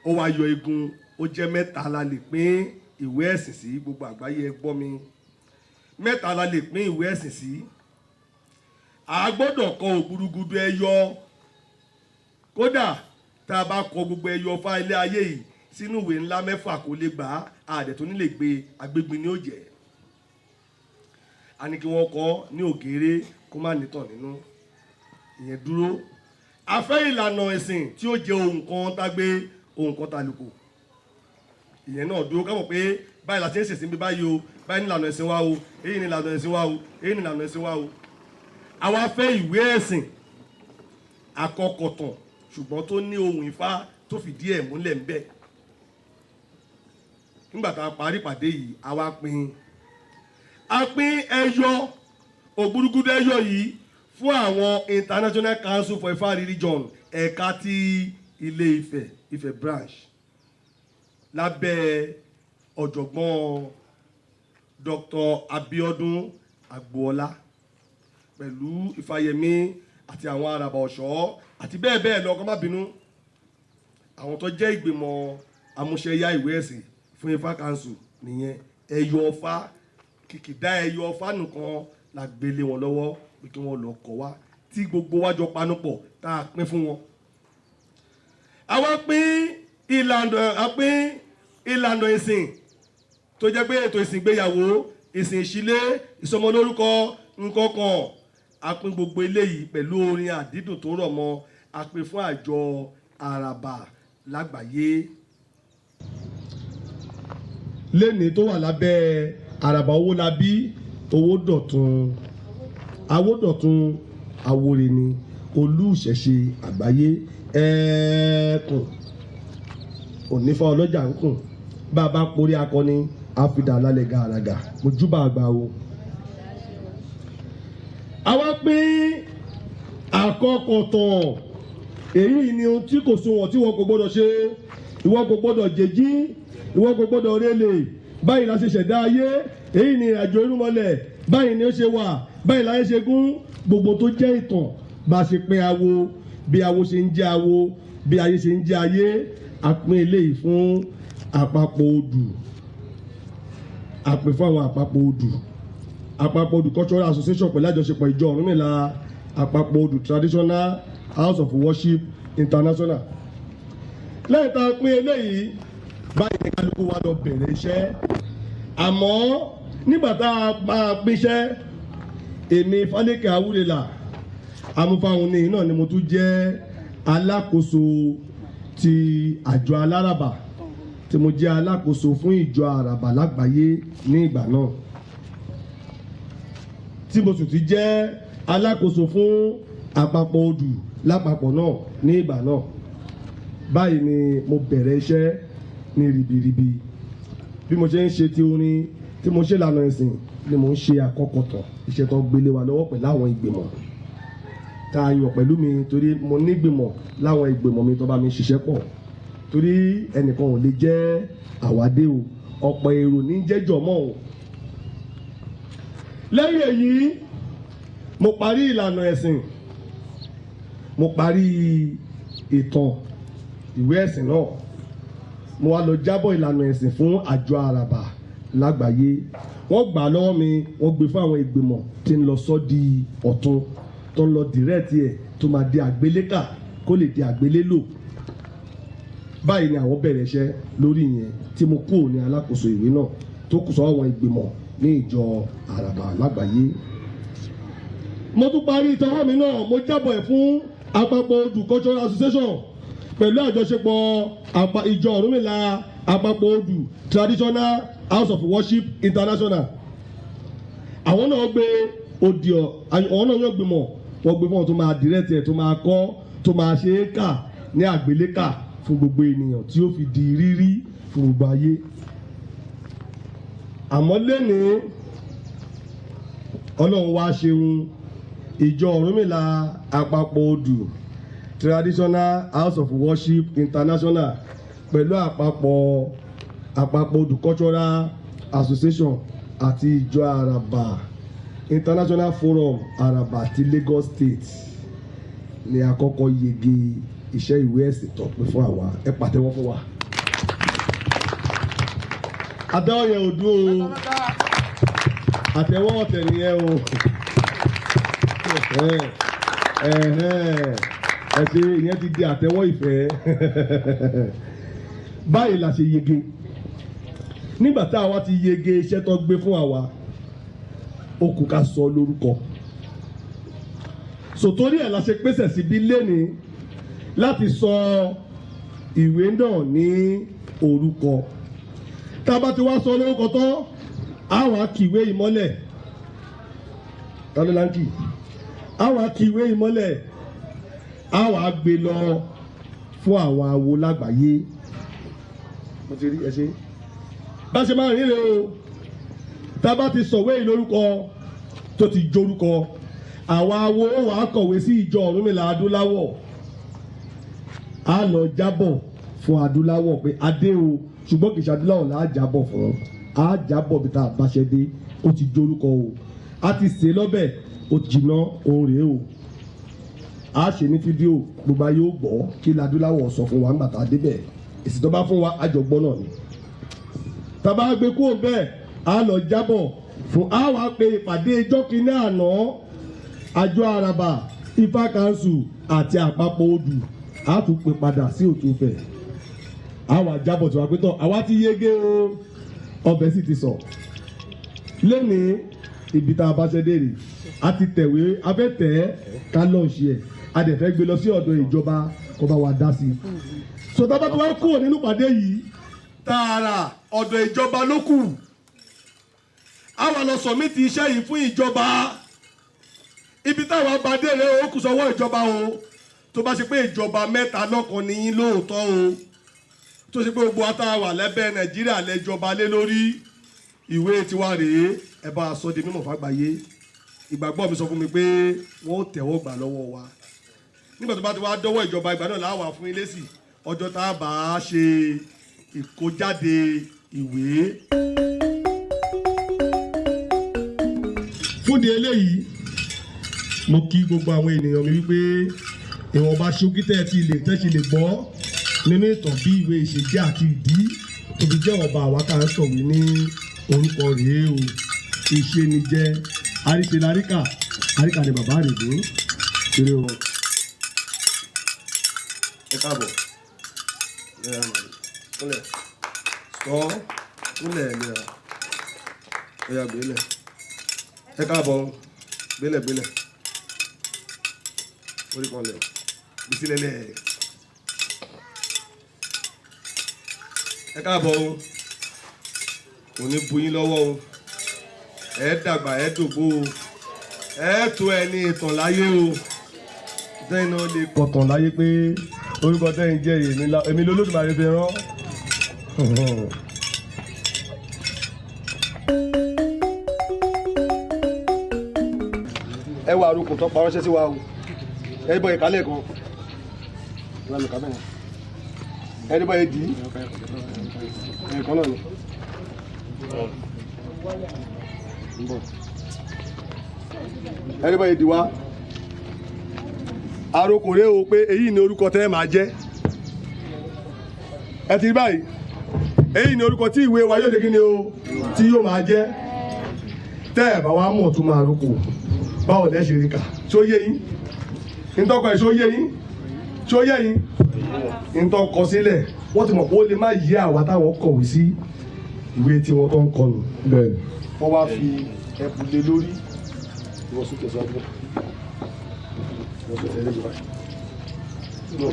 Speaker 1: ó wá yọ igun, ó jẹ́ mẹ́ta la lè pín ìwé ẹ̀sìn sí. Gbogbo àgbáyé, ẹ gbọ́ mi, mẹ́ta la lè pín ìwé ẹ̀sìn sí. A gbọ́dọ̀ kọ ògbúrúgudu ẹyọ. Kódà tá a bá kọ gbogbo ẹyọ fá ilé ayé yìí sínú ìwé ńlá mẹ́fà, kó lè gbà á, àdẹ̀ tó ní lè gbé agbégbin ní òjẹ́. A ní kí wọ́n kọ́ ní ògèrè, kó má nítàn nínú. Ìyẹn dúró. A fẹ́ ìlànà ẹ̀sìn tí ó jẹ́ ohun kan tá gbé, ohun kan tá lùkù. Ìyẹn náà dúró, ká mọ̀ pé báyìí la ṣe ń ṣèsìn bí báyìí o, báyìí ní ìlànà ẹ̀sìn wa o, èyí ní ìlànà ẹ̀sìn wa o, èyí ní ìlànà ẹ̀sìn wa o. Àwa fẹ́ ìwé ẹ̀sìn àkọkọ̀tàn, ṣùgbọ́n tó ní ohun Ifá tó fìdí ẹ̀ múlẹ̀ ń bẹ. Nígbà tá a parí ìpàdé yìí, àwa pín, a pín ẹyọ ògbúrúgúdú ẹyọ yìí fún àwọn International Council for Ifa Religion, ẹ̀ka ti Ilé Ifẹ̀, Ifẹ̀ branch, lábẹ́ ọ̀jọ̀gbọ́n Dr. Abiodun Agboola pẹ̀lú Ifáyẹmí àti àwọn Àràbà Ọ̀ṣọ́ àti bẹ́ẹ̀ bẹ́ẹ̀ lọ. Kọ́ má bínú, àwọn tó jẹ́ ìgbìmọ̀ amúṣẹ́yá ìwé ẹ̀sìn fún Ifá Council nìyẹn. Ẹyọ ọfá, kìkìdá ẹyọ ọfá nìkan la gbélé wọn lọ́wọ́ pé kí wọ́n lọ kọ́ wa, tí gbogbo wa jọ panupọ̀ tá a pín fún wọn. Àwa pín ìlànà, a pín ìlànà ìsìn tó jẹ́ pé ètò ìsìn ìgbéyàwó, ìsìn ìṣílé, ìsọmọlórúkọ, nǹkan kan. A pín gbogbo eléyìí pẹ̀lú orin àdídùn tó rọ̀ mọ́. A pín fún àjọ Àràbà lágbàáyé lẹ́ni tó wà lábẹ́ Àràbà Owólabí Owódọ̀tun, Awódọ̀tun Awóreni, olú ìṣẹ̀ṣe àgbáyé. Ẹ̀ẹ́kùn onífá ọlọ́jà ń kùn, bá a bá porí akọni, àfidà lálẹ́ gàràgà. Mojúbà àgbà o. Àwa pín àkọkọ̀tàn. Èyí ni ohun tí kò sunwọ̀n tí wọn kò gbọ́dọ̀ ṣe: ìwọ kò gbọ́dọ̀ jèjí, ìwọ kò gbọ́dọ̀ rélè, báyìí la ṣe ṣẹ̀dá ayé, èyí ni ìrìnàjò irúnmọlẹ̀, báyìí ni ó ṣe wà, báyìí láyé ṣe gún. Gbogbo tó jẹ́ ìtàn, bá a ṣe pín awo, bí awo ṣe ń jẹ́ awo, bí ayé ṣe ń jẹ́ ayé, a pín eléyìí fún Àpapọ̀ Odù, a pín fún àwọn Àpapọ̀ Odù, Àpapọ̀ Odù Cultural Association pẹ̀lú àjọṣepọ̀ ìjọ Ọ̀rúnmìlà Àpapọ̀ Odù Traditional House of Worship International. Lẹ́yìn tá a pín eléyìí báyìí ní kálukú wa lọ bẹ̀rẹ̀ iṣẹ́. Àmọ́ nígbà tá a máa pínṣẹ́, èmi Fálékè Awúrẹ́là Amúfáwọn ní náà ni mo tún jẹ́ alákòóso ti àjọ aláràbà, tí mo jẹ́ alákòóso fún ìjọ Àràbà lágbàáyé ní ìgbà náà, tí mo sì ti jẹ́ alákòóso fún Àpapọ̀ Odù lápapọ̀ náà ní ìgbà náà. Báyìí ni mo bẹ̀rẹ̀ iṣẹ́ ní ribiribi. Bí mo ṣe ń ṣe ti orin, tí mo ṣe lànà ìsìn, ni mo ń ṣe àkọkọ̀tàn iṣẹ́ tó gbélé wa lọ́wọ́ pẹ̀lú àwọn ìgbìmọ̀ tá a yàn pẹ̀lú mi, torí mo nígbìmọ̀ láwọn ìgbìmọ̀ mi tó bá mi ṣiṣẹ́ pọ̀, torí ẹnìkan ò lè jẹ́ àwádé o, ọ̀pọ̀ èrò ní jẹ́jọ́ mọ́ o. Lẹ́yìn èyí, mo parí ìlànà ẹ̀sìn. Mo parí ìtàn ìwé ẹ̀sìn náà, mo wá lọ jábọ̀ ìlànà ẹ̀sìn fún àjọ Àràbà lágbàáyé. Wọ́n gbà á lọ́wọ́ mi, wọ́n gbé fún àwọn ìgbìmọ̀ tí ń lọ sọ́ di ọ̀tun, tó ń lọ dìrẹ́ẹ̀tì ẹ̀ tó máa di àgbélékà kó lè di àgbélélò. Báyìí ni àwọn bẹ̀rẹ̀ iṣẹ́ lórí ìyẹn tí mo kúrò ní alákòóso ìwé náà tó kù sọ́wọ́ àwọn ìgbìmọ̀ ní ìjọ Àràbà lágbàáyé. Mo tún parí ìtọ́wọ́ mi náà, mo jábọ̀ ẹ̀ fún Àpapọ̀ Odù Cultural Association pẹ̀lú àjọṣepọ̀ ìjọ Ọ̀rúnmìlà Àpapọ̀ Odù Traditional House of Worship International. Àwọn náà gbé òdì ọ̀, àwọn náà yóò gbìmọ̀, wọ́n gbé fún wọn tó máa dìrẹ́tì ẹ̀, tó máa kọ́, tó máa ṣe é kà ní àgbélékà fún gbogbo ènìyàn tí ó fi di rírí fún gbogbo ayé. Àmọ́ lẹ́nìí Ọlọ́run wá ṣeun, ìjọ Ọ̀rúnmìlà Àpapọ̀ Odù Traditional House of Worship International pẹ̀lú Àpapọ̀ Odù Cultural Association àti ìjọ Àràbà International Forum Àràbà ti Lagos State ni àkọ́kọ́ yege iṣẹ́ ìwé ẹ̀sìn tó pé fún àwa. Ẹ pàtẹ́wọ́ fún wa. Àtẹ́wọ́ yẹn ò dúró o, àtẹ́wọ́ ọ̀tẹ̀ nìyẹn o. Ẹ ṣe ìyẹn ti di àtẹ́wọ́ ìfẹ́. Báyìí la ṣe yege. Nígbà tá a wá ti yege iṣẹ́ tó gbé fún àwa, ó kù ká sọ lórúkọ. Sòtórí ẹ̀ la ṣe pèsè síbí lénìí láti sọ ìwé náà ní orúkọ. Tá a bá ti wá sọ lórúkọ tán, á wá kìwé ìmọ́lẹ̀. Ta ló láǹkì? Á wá kìwé ìmọ́lẹ̀, á wá gbé lọ fún àwọn awo lágbàáyé. Mo ti rí ẹ ṣe. Bá ṣe máa ríre o, tá a bá ti sọ̀wé yìí lórúkọ tó ti jórúkọ, àwọn awo wàá kọ̀wé sí ìjọ Ọ̀rúnmìlà adúláwọ̀. Á lọ jábọ̀ fún adúláwọ̀ pé adé o, ṣùgbọ́n kì í ṣe adúláwọ̀ là á jábọ̀ fún. Á jábọ̀ bí tá a bá ṣe dé, ó ti jórúkọ o, a ti sè é lọ́bẹ̀, ó jìnnà òun rèé o. A ṣe ní fídíò, gbogbo ayé ó gbọ́ kí ladúláwọ̀ sọ fún wa nígbà tá a débẹ̀. Èsì tó bá fún wa, àjọgbọ́n náà ni. Tá a bá gbé kúrò bẹ́ẹ̀, a lọ jábọ̀ fún, a wá pe ìpàdé ijọ́ kínní àná àjọ Àràbà, Ifá Council àti Àpapọ̀ Odù, a tún pè padà sí Òtúfẹ̀. A wá jábọ̀ tí wàá pé tán àwa ti yege o, ọbẹ̀ sì ti sọ. Lẹ́nìí ibi tá a bá ṣe dé rè, a ti tẹ̀wé, a fẹ́ tẹ̀ ẹ́ ká lọ́ọ̀ṣì ẹ̀, a dẹ̀ fẹ́ gbé lọ sí ọ̀dọ̀ ìjọba kó bá wa dá sí i. Sọtá bá ti wá kúrò nínú ìpàdé yìí, tààrà ọ̀dọ̀ ìjọba ló kù. A wá lọ sọ̀mítì iṣẹ́ yìí fún ìjọba. Ibi táwa bá dé rè ó kù sọ́wọ́ ìjọba o. Tó bá ṣe pé ìjọba mẹ́ta lọ́kan ní yín lóòótọ́ o, tó ṣe pé gbogbo wa tá a wà lẹ́bẹ̀ Nàìjíríà lẹ́jọba lé lórí, ìwé tiwa rèé, ẹ bá a sọ di mímọ̀ fàgbáyé. Ìgbàgbọ́ mi sọ fún mi pé wọ́n ó tẹ̀wọ́ gbà lọ́wọ́ wa. Nígbà tó bá ti wá dọ́wọ́ ìjọba, ìgbà náà láwà fún ilé sí ọjọ́ tá a bá a ṣe ìkójáde ìwé. Fúndì eléyìí, mo kí gbogbo àwọn ènìyàn mi wípé ìwọ̀nba ṣókí tẹ́ ẹ ti lè tẹ́sí lè gbọ́ nínú ìtàn bí ìwé ìṣèjẹ́ àti ìdí tó fi jẹ́ ọba àwa tá à ń sọ̀wé ní orúkọ rèé o. Ìṣe ni jẹ́ àríṣe láríkà, àríkà ni bàbá rè dé. Kéré o. Ẹ káàbọ̀. Kúnlẹ̀. Sọ kúnlẹ̀ lẹ́ra. Ó yá gbélé. Ẹ káàbọ̀. Gbélé gbélé. Orí kan lẹ̀. Bísí lẹ́lẹ̀. Ẹ káàbọ̀ o. Kò ní bu yín lọ́wọ́ o. Ẹ dàgbà, ẹ dògbó o. Ẹ tó ẹni ìtàn láyé o. Tẹ́yìn náà lè kọ̀tàn láyé pé orúkọ tẹ́yìn jẹ́ èmi l'Olódùmarè fi rán. Ẹ wá arúgbó tó pa ránṣẹ́ sí wa o. Ẹ bọ ìkálẹ̀ kan. Ìwà mi kà bẹ́ẹ̀. Ẹ ní bọ́ ẹ dì í. Ẹ̀ẹ̀kan náà ni. Ẹ ní bọ́ ẹ dì wá. Àrokò rèé o, pé èyí ni orúkọ tẹ́ ẹ máa jẹ́. Ẹ ti rí báyìí, èyí ni orúkọ tí ìwé wa yóò ṣe kí ni o, tí yóò máa jẹ́. Tẹ́ ẹ bá wa mọ̀ tún máa roko, báwo lẹ́ ṣe rí kà? Ṣó yé yín? Ntọ́kọ ẹ̀, ṣó yé yín? Ṣó yé yín? Ntọ́kọ sílẹ̀, wọ́n ti mọ̀ pé ó lè má yé àwa táwọn kọ̀wé sí ìwé tí wọ́n tó ń kọnu.
Speaker 2: Bẹ́ẹ̀ni.
Speaker 1: Wọ́n wá fi ẹ̀bù lé lórí. Ìwọ sún tẹ̀síwájú, ìwọ sún tẹ̀síwájú báyìí. No.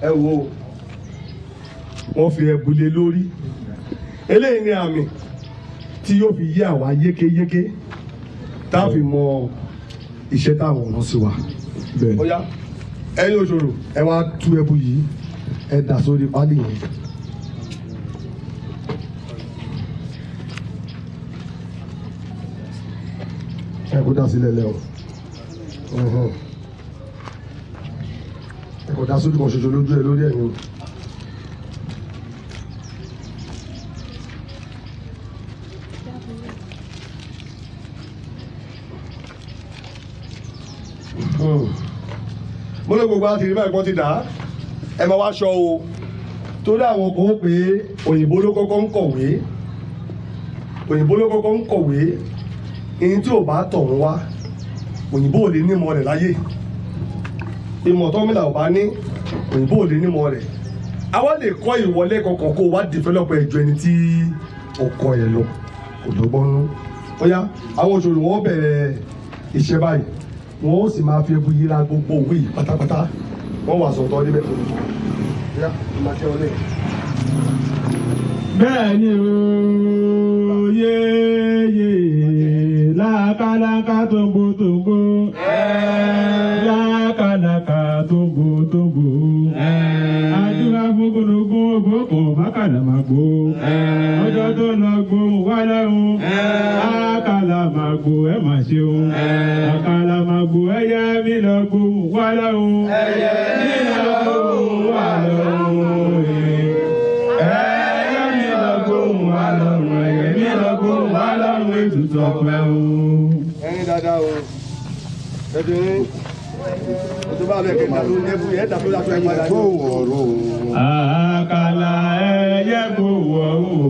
Speaker 1: Ẹ wo, wọ́n fi ẹ̀bù lé lórí. Eléyìí ni àmì tí yóò fi yé àwa yékéyéké, tá a fi mọ iṣẹ́ táwọn ọ̀ràn sí wa.
Speaker 2: Bẹ́ẹ̀ni.
Speaker 1: Ó yá, ẹ̀yin òṣòro, ẹ wá tú ẹbu yìí, ẹ dà sórí pálí yẹn. Ẹ kó dà sílẹ̀ lẹ́ o. Ẹhẹ́n. Ẹ kó dà sójú kan ṣoṣo lójú ẹ lórí ẹ̀ ni o. Mo lè gbogbo àti ìrìbá ìpọ́n ti dà á. Ẹ máa wá aṣọ o, torí àwọn kan ó pé òyìnbó ló kọ́kọ́ ń kọ̀wé, òyìnbó ló kọ́kọ́ ń kọ̀wé. Ìyẹn tí ò bá tọ̀ ń wá, òyìnbó ò lè nímọ̀ rẹ̀ láyé. Ìmọ̀ tọ́mìlà ò bá ní, òyìnbó ò lè nímọ̀ rẹ̀. Àwa lè kọ́ ìwọlé kankan kó o wá develop ẹ̀jọ̀ ẹni tí ó kọ́ ẹ lọ kò lọ́gbọ́n nú. Ó yá, àwọn òṣèlú wọn bẹ̀rẹ̀ iṣẹ́ báyìí, wọn ó sì máa fi ebu yíra gbogbo òwe yìí pátápátá. Wọ́n wà sọ̀tọ̀ níbẹ̀ fún mi. Ó yá, ìmọ̀ àti ọ̀lẹ́.
Speaker 2: Bẹ́ẹ̀ ni o, yéyé lákàlàkà tóńbó tóńbó, lákàlàkà tóńbó tóńbó, àdúrà fúnkúnukún ògbókò mákàlàmàgbò, ọjọ́ tó lọ gbóhùn wá lẹ́hùn, àkàlàmàgbò ẹ̀ mà ṣeun, àkàlàmàgbò ẹyẹ mi lọ gbóhùn wá lẹ́hùn, ẹyẹ mi lọ gbóhùn wá lọ́hùn, ẹyẹ mi lọ gbóhùn wá lọ́hùn, ẹyẹ mi lọ gbóhùn wá lọ́hùn, ètùtù ọpẹ́ o.
Speaker 1: Ẹyin dáadáa o, ẹdùn yín o, tó bá bẹ kẹta ló ní ẹbú yẹn dàbí láti ẹ padà.
Speaker 2: Àkàlà ẹyẹ gbóhùn ọ̀hún,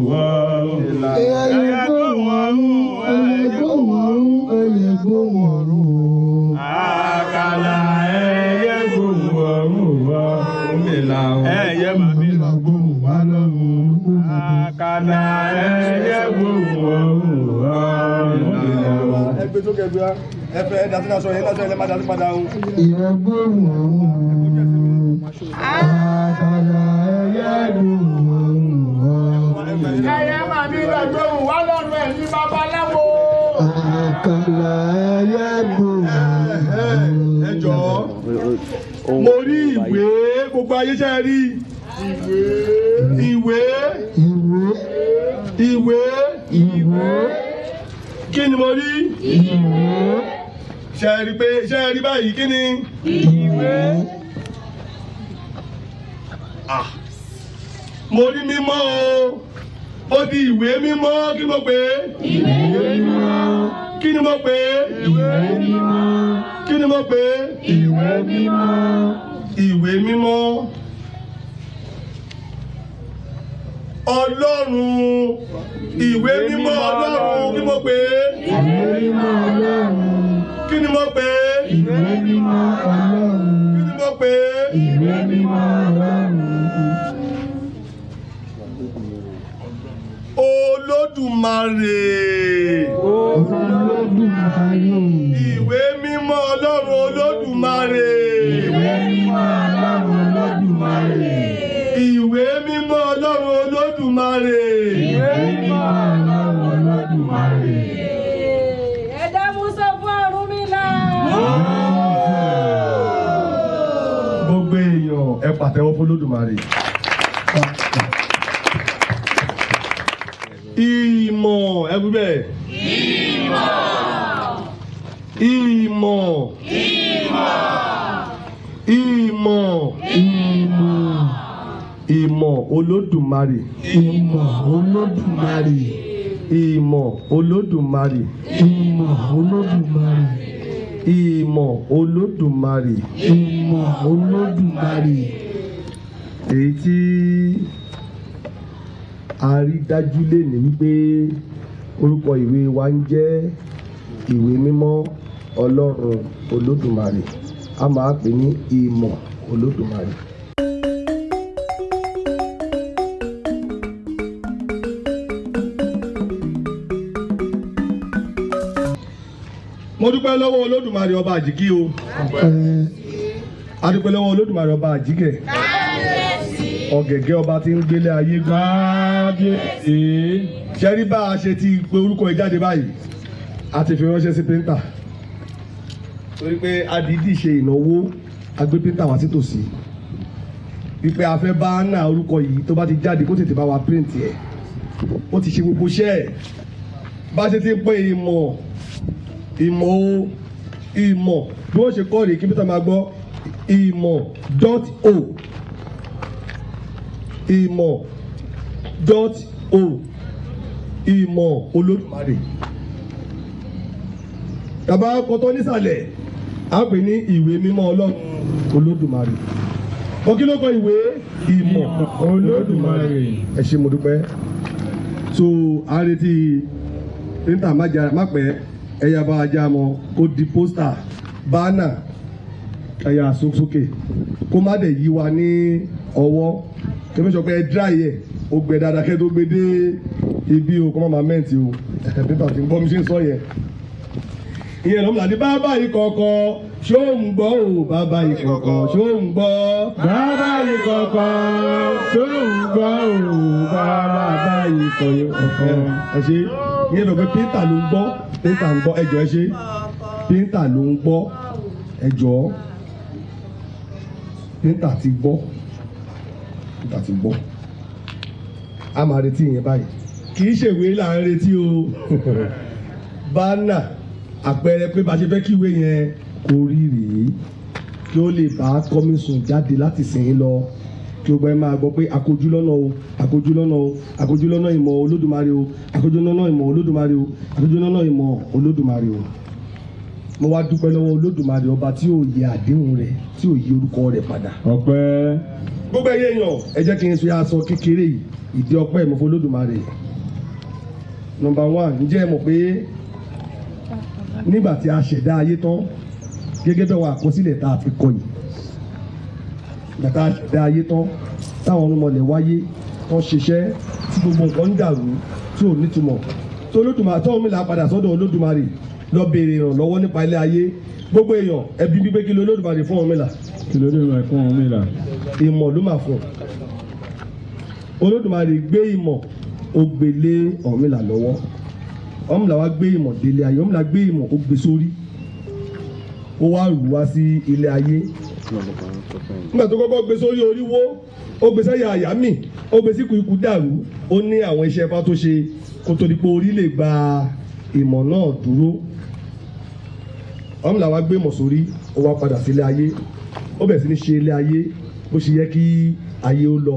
Speaker 2: ẹyẹ gbóhùn ọ̀hún, ẹyẹ gbóhùn ọ̀hún,
Speaker 3: Ẹyẹ gbóhùn ọ̀run.
Speaker 2: Àkàlà ẹyẹ gbóhùn ọ̀hún, ẹyẹ màmí lọ
Speaker 3: gbóhùn wá lọ́run.
Speaker 2: Àkàlà ẹyẹ gbóhùn ọ̀hún.
Speaker 1: Ẹ gbé sókè, gbé wa, ẹ fẹ́ ẹ dàtí náà sọ yẹn lásán, ẹ lè má dàtí padà o.
Speaker 3: Ẹyẹ gbóhùn ọ̀run. Àkàlà ẹyẹ gbóhùn ọ̀run.
Speaker 4: Ẹyẹ màmí lọ gbóhùn wá lọ́rùn, ẹ̀yin babaláwo.
Speaker 3: Àkàlà ẹyẹ gbóhùn ọ̀run.
Speaker 1: Ẹ jọ̀ọ́, mo rí ìwé. Gbogbo ayé ṣe rí ìwé?
Speaker 3: Ìwé.
Speaker 1: Ìwé.
Speaker 3: Ìwé.
Speaker 1: Kí ni mo rí?
Speaker 3: Ìwé.
Speaker 1: Ṣe rí pé, ṣe rí báyìí, kí ni?
Speaker 3: Ìwé.
Speaker 1: Ah, mo rí mímọ́ o. Ó di ìwé mímọ́. Kí ni mo pè é?
Speaker 3: Ìwé mímọ́.
Speaker 1: Kí ni mo pè é?
Speaker 3: Ìwé mímọ́.
Speaker 1: Kí ni mo pè é?
Speaker 3: Ìwé mímọ́.
Speaker 1: Ìwé mímọ́ Ọlọ́run, ìwé mímọ́ Ọlọ́run. Kí mo pè é?
Speaker 3: Ìwé mímọ́ Ọlọ́run.
Speaker 1: Kí ni mo pè é?
Speaker 3: Ìwé mímọ́ Ọlọ́run.
Speaker 1: Kí ni mo pè é?
Speaker 3: Ìwé mímọ́ Ọlọ́run.
Speaker 1: Olódùmarè.
Speaker 3: Olódùmarè.
Speaker 1: Ìwé mímọ́ Ọlọ́run Olódùmarè.
Speaker 3: Ìwé mímọ́ Ọlọ́run Olódùmarè.
Speaker 1: Ìwé mímọ́ Ọlọ́run Olódùmarè.
Speaker 3: Ìwé mímọ́ Ọlọ́run Olódùmarè.
Speaker 5: Ẹ̀dá Musa fún Ọ̀rúnmìlà.
Speaker 1: Gbogbo èèyàn, ẹ pàtẹ́wọ́ fún Olódùmarè. Ìmọ̀, ẹ wí bẹ́ẹ̀. Ìmọ̀. Ìmọ̀.
Speaker 3: Ìmọ̀.
Speaker 1: Ìmọ̀ Olódùmarè.
Speaker 3: Ìmọ̀ Olódùmarè.
Speaker 1: Ìmọ̀ Olódùmarè.
Speaker 3: Ìmọ̀ Olódùmarè.
Speaker 1: Ìmọ̀ Olódùmarè.
Speaker 3: Ìmọ̀ Olódùmarè.
Speaker 1: Èyí tí a rí dájú lénìí wípé orúkọ ìwé wa ń jẹ́ Ìwé Mímọ́ Ọlọ́run Olódùmarè, a máa pè ní Ìmọ̀ Olódùmarè. Mo dúpẹ́ lọ́wọ́ Olódùmarè ọba àjíkí o. A dúpẹ́ lọ́wọ́ Olódùmarè ọba àjíkẹ́, ọ̀gẹ̀gẹ̀ ọba tí ń gbélé ayé gbá.
Speaker 2: Kábíyèsí.
Speaker 1: Ṣẹ́rí bá a ṣe ti pe orúkọ ẹ̀ jáde báyìí, a ti fi ránṣẹ́ sí píńtà, torí pé adìdí ṣe ìnáwó, a gbé píńtà wá sítòsí wípé a fẹ́ bá ná orúkọ yìí, tó bá ti jáde kó tètè bá wa píríǹtì ẹ̀. Ó ti ṣe gbogbo iṣẹ́ ẹ̀. Bá a ṣe ti pé ìmọ̀, ìmọ̀ o, ìmọ̀, bí wọ́n ṣe kọ́ rèé kí píńtà máa gbọ́ ìmọ̀ dot o, ìmọ̀ dot o, ìmọ̀ Olódùmarè. Tàbá kọtọ nísàlẹ̀, á pè ní Ìwé Mímọ́ Ọlọ́run Olódùmarè. Kọ kí ló kọ ìwé? Ìmọ̀
Speaker 2: Olódùmarè.
Speaker 1: Ẹ ṣé, mo dúpẹ́. So a retí píńtà má pẹ́, ẹ̀yà bá ajá mọ́ kó di pósítà, banner, ẹ̀yà sókè, kó má dẹ̀ yí wa ní ọwọ́ kẹ́mi sọ pé ẹ dry ẹ̀, ó gbẹ dáadáa kẹ́ tó gbé dé ibi o, kó má máa mẹ́ǹtì o. Píńtà ti ń gbọ́ mi ṣe ń sọ yẹn. Ìyẹn lọ́mọdé ní bàbá yìí kọ̀ọ̀kan ṣó ń gbọ́ o, bàbá yìí kọ̀ọ̀kan ṣó ń gbọ́.
Speaker 2: Bàbá yìí kọ̀ọ̀kan tó ń gbọ́ ò, bàbá yìí kọ̀ọ̀kan.
Speaker 1: Ẹ ṣe. Ìyẹn lọ pé píńtà ló ń gbọ́, píńtà ń gbọ́, ẹjọ́ ẹ ṣe, píńtà ló ń gbọ́, ẹjọ́ píńtà ti gbọ́, píńtà ti gbọ́. A máa retí ìyẹn báyìí. Kì í ṣèwé là ń retí o, banner, àpẹẹrẹ pé bá a ṣe fẹ́ kí ìwé yẹn kó rí rèé, kí ó lè bá kọ́mísùn jáde láti sìn ín lọ, kí o gbọ́, ẹ máa gbọ́ pé àkójú lọ́nà o, àkójú lọ́nà o, àkójú lọ́nà ìmọ̀ Olódùmarè o, àkójú lọ́nà ìmọ̀ Olódùmarè o, àkójú lọ́nà ìmọ̀ Olódùmarè o. Mo wá dúpẹ́ lọ́wọ́ Olódùmarè ọba tí ò yẹ àdéhùn rẹ̀, tí ò yí orúkọ rẹ̀ padà.
Speaker 2: Ọpẹ́.
Speaker 1: Gbogbo ẹ̀yin èèyàn, ẹ jẹ́ kí n fi aṣọ kékeré yìí ìdí ọpẹ́ mi fún Olódùmarè. Number one, ǹjẹ́ ẹ mọ̀ pé nígbà tí a ṣẹ̀dá ayé tán, gẹ́gẹ́ bí àwọn àkọsílẹ̀ tá a ti kọ yìí, nígbà tá a ṣẹ̀dá ayé tán, táwọn ọ̀rúnmọlẹ̀ wáyé tán, ṣiṣẹ́ tí gbogbo nǹkan ń dàrú, tí ò nítumọ̀, tó Olódùmarè tó Ọ̀rúnmìlà padà sọ́dọ̀ Olódùmarè lọ béèrè ìrànlọ́wọ́ nípa ilé ayé. Gbogbo èèyàn, ẹbí gbígbé, kí ló Olódùmarè fún Ọ̀rúnmìlà?
Speaker 2: Kí ló dé wà fún Ọ̀rúnmìlà?
Speaker 1: Ìmọ̀ ló máa fún. Olódùmarè gbé ìmọ̀, ó gbé lé Ọ̀rúnmìlà lọ́wọ́. Ọ̀rúnmìlà wá gbé ìmọ̀ délé ayé. Ọ̀rúnmìlà gbé ìmọ̀, ó gbé sórí, ó wá rù wá sí ilé ayé. Nígbà tó kọ́kọ́ gbé sórí, orí wó, ó gbé sẹ́yà àyà mì, ó gbé síkù, ikú dàrú. Ó ní àwọn iṣẹ́ ifá tó ṣe kó tó di pé orí lè gba ìmọ̀ náà dúró. Ọ̀rúnmìlà wá gbé ìmọ̀ sórí, ó wá padà sílé ayé, ó bẹ̀rẹ̀ sí ní ṣe ilé ayé bó ṣe yẹ kí ayé ó lọ.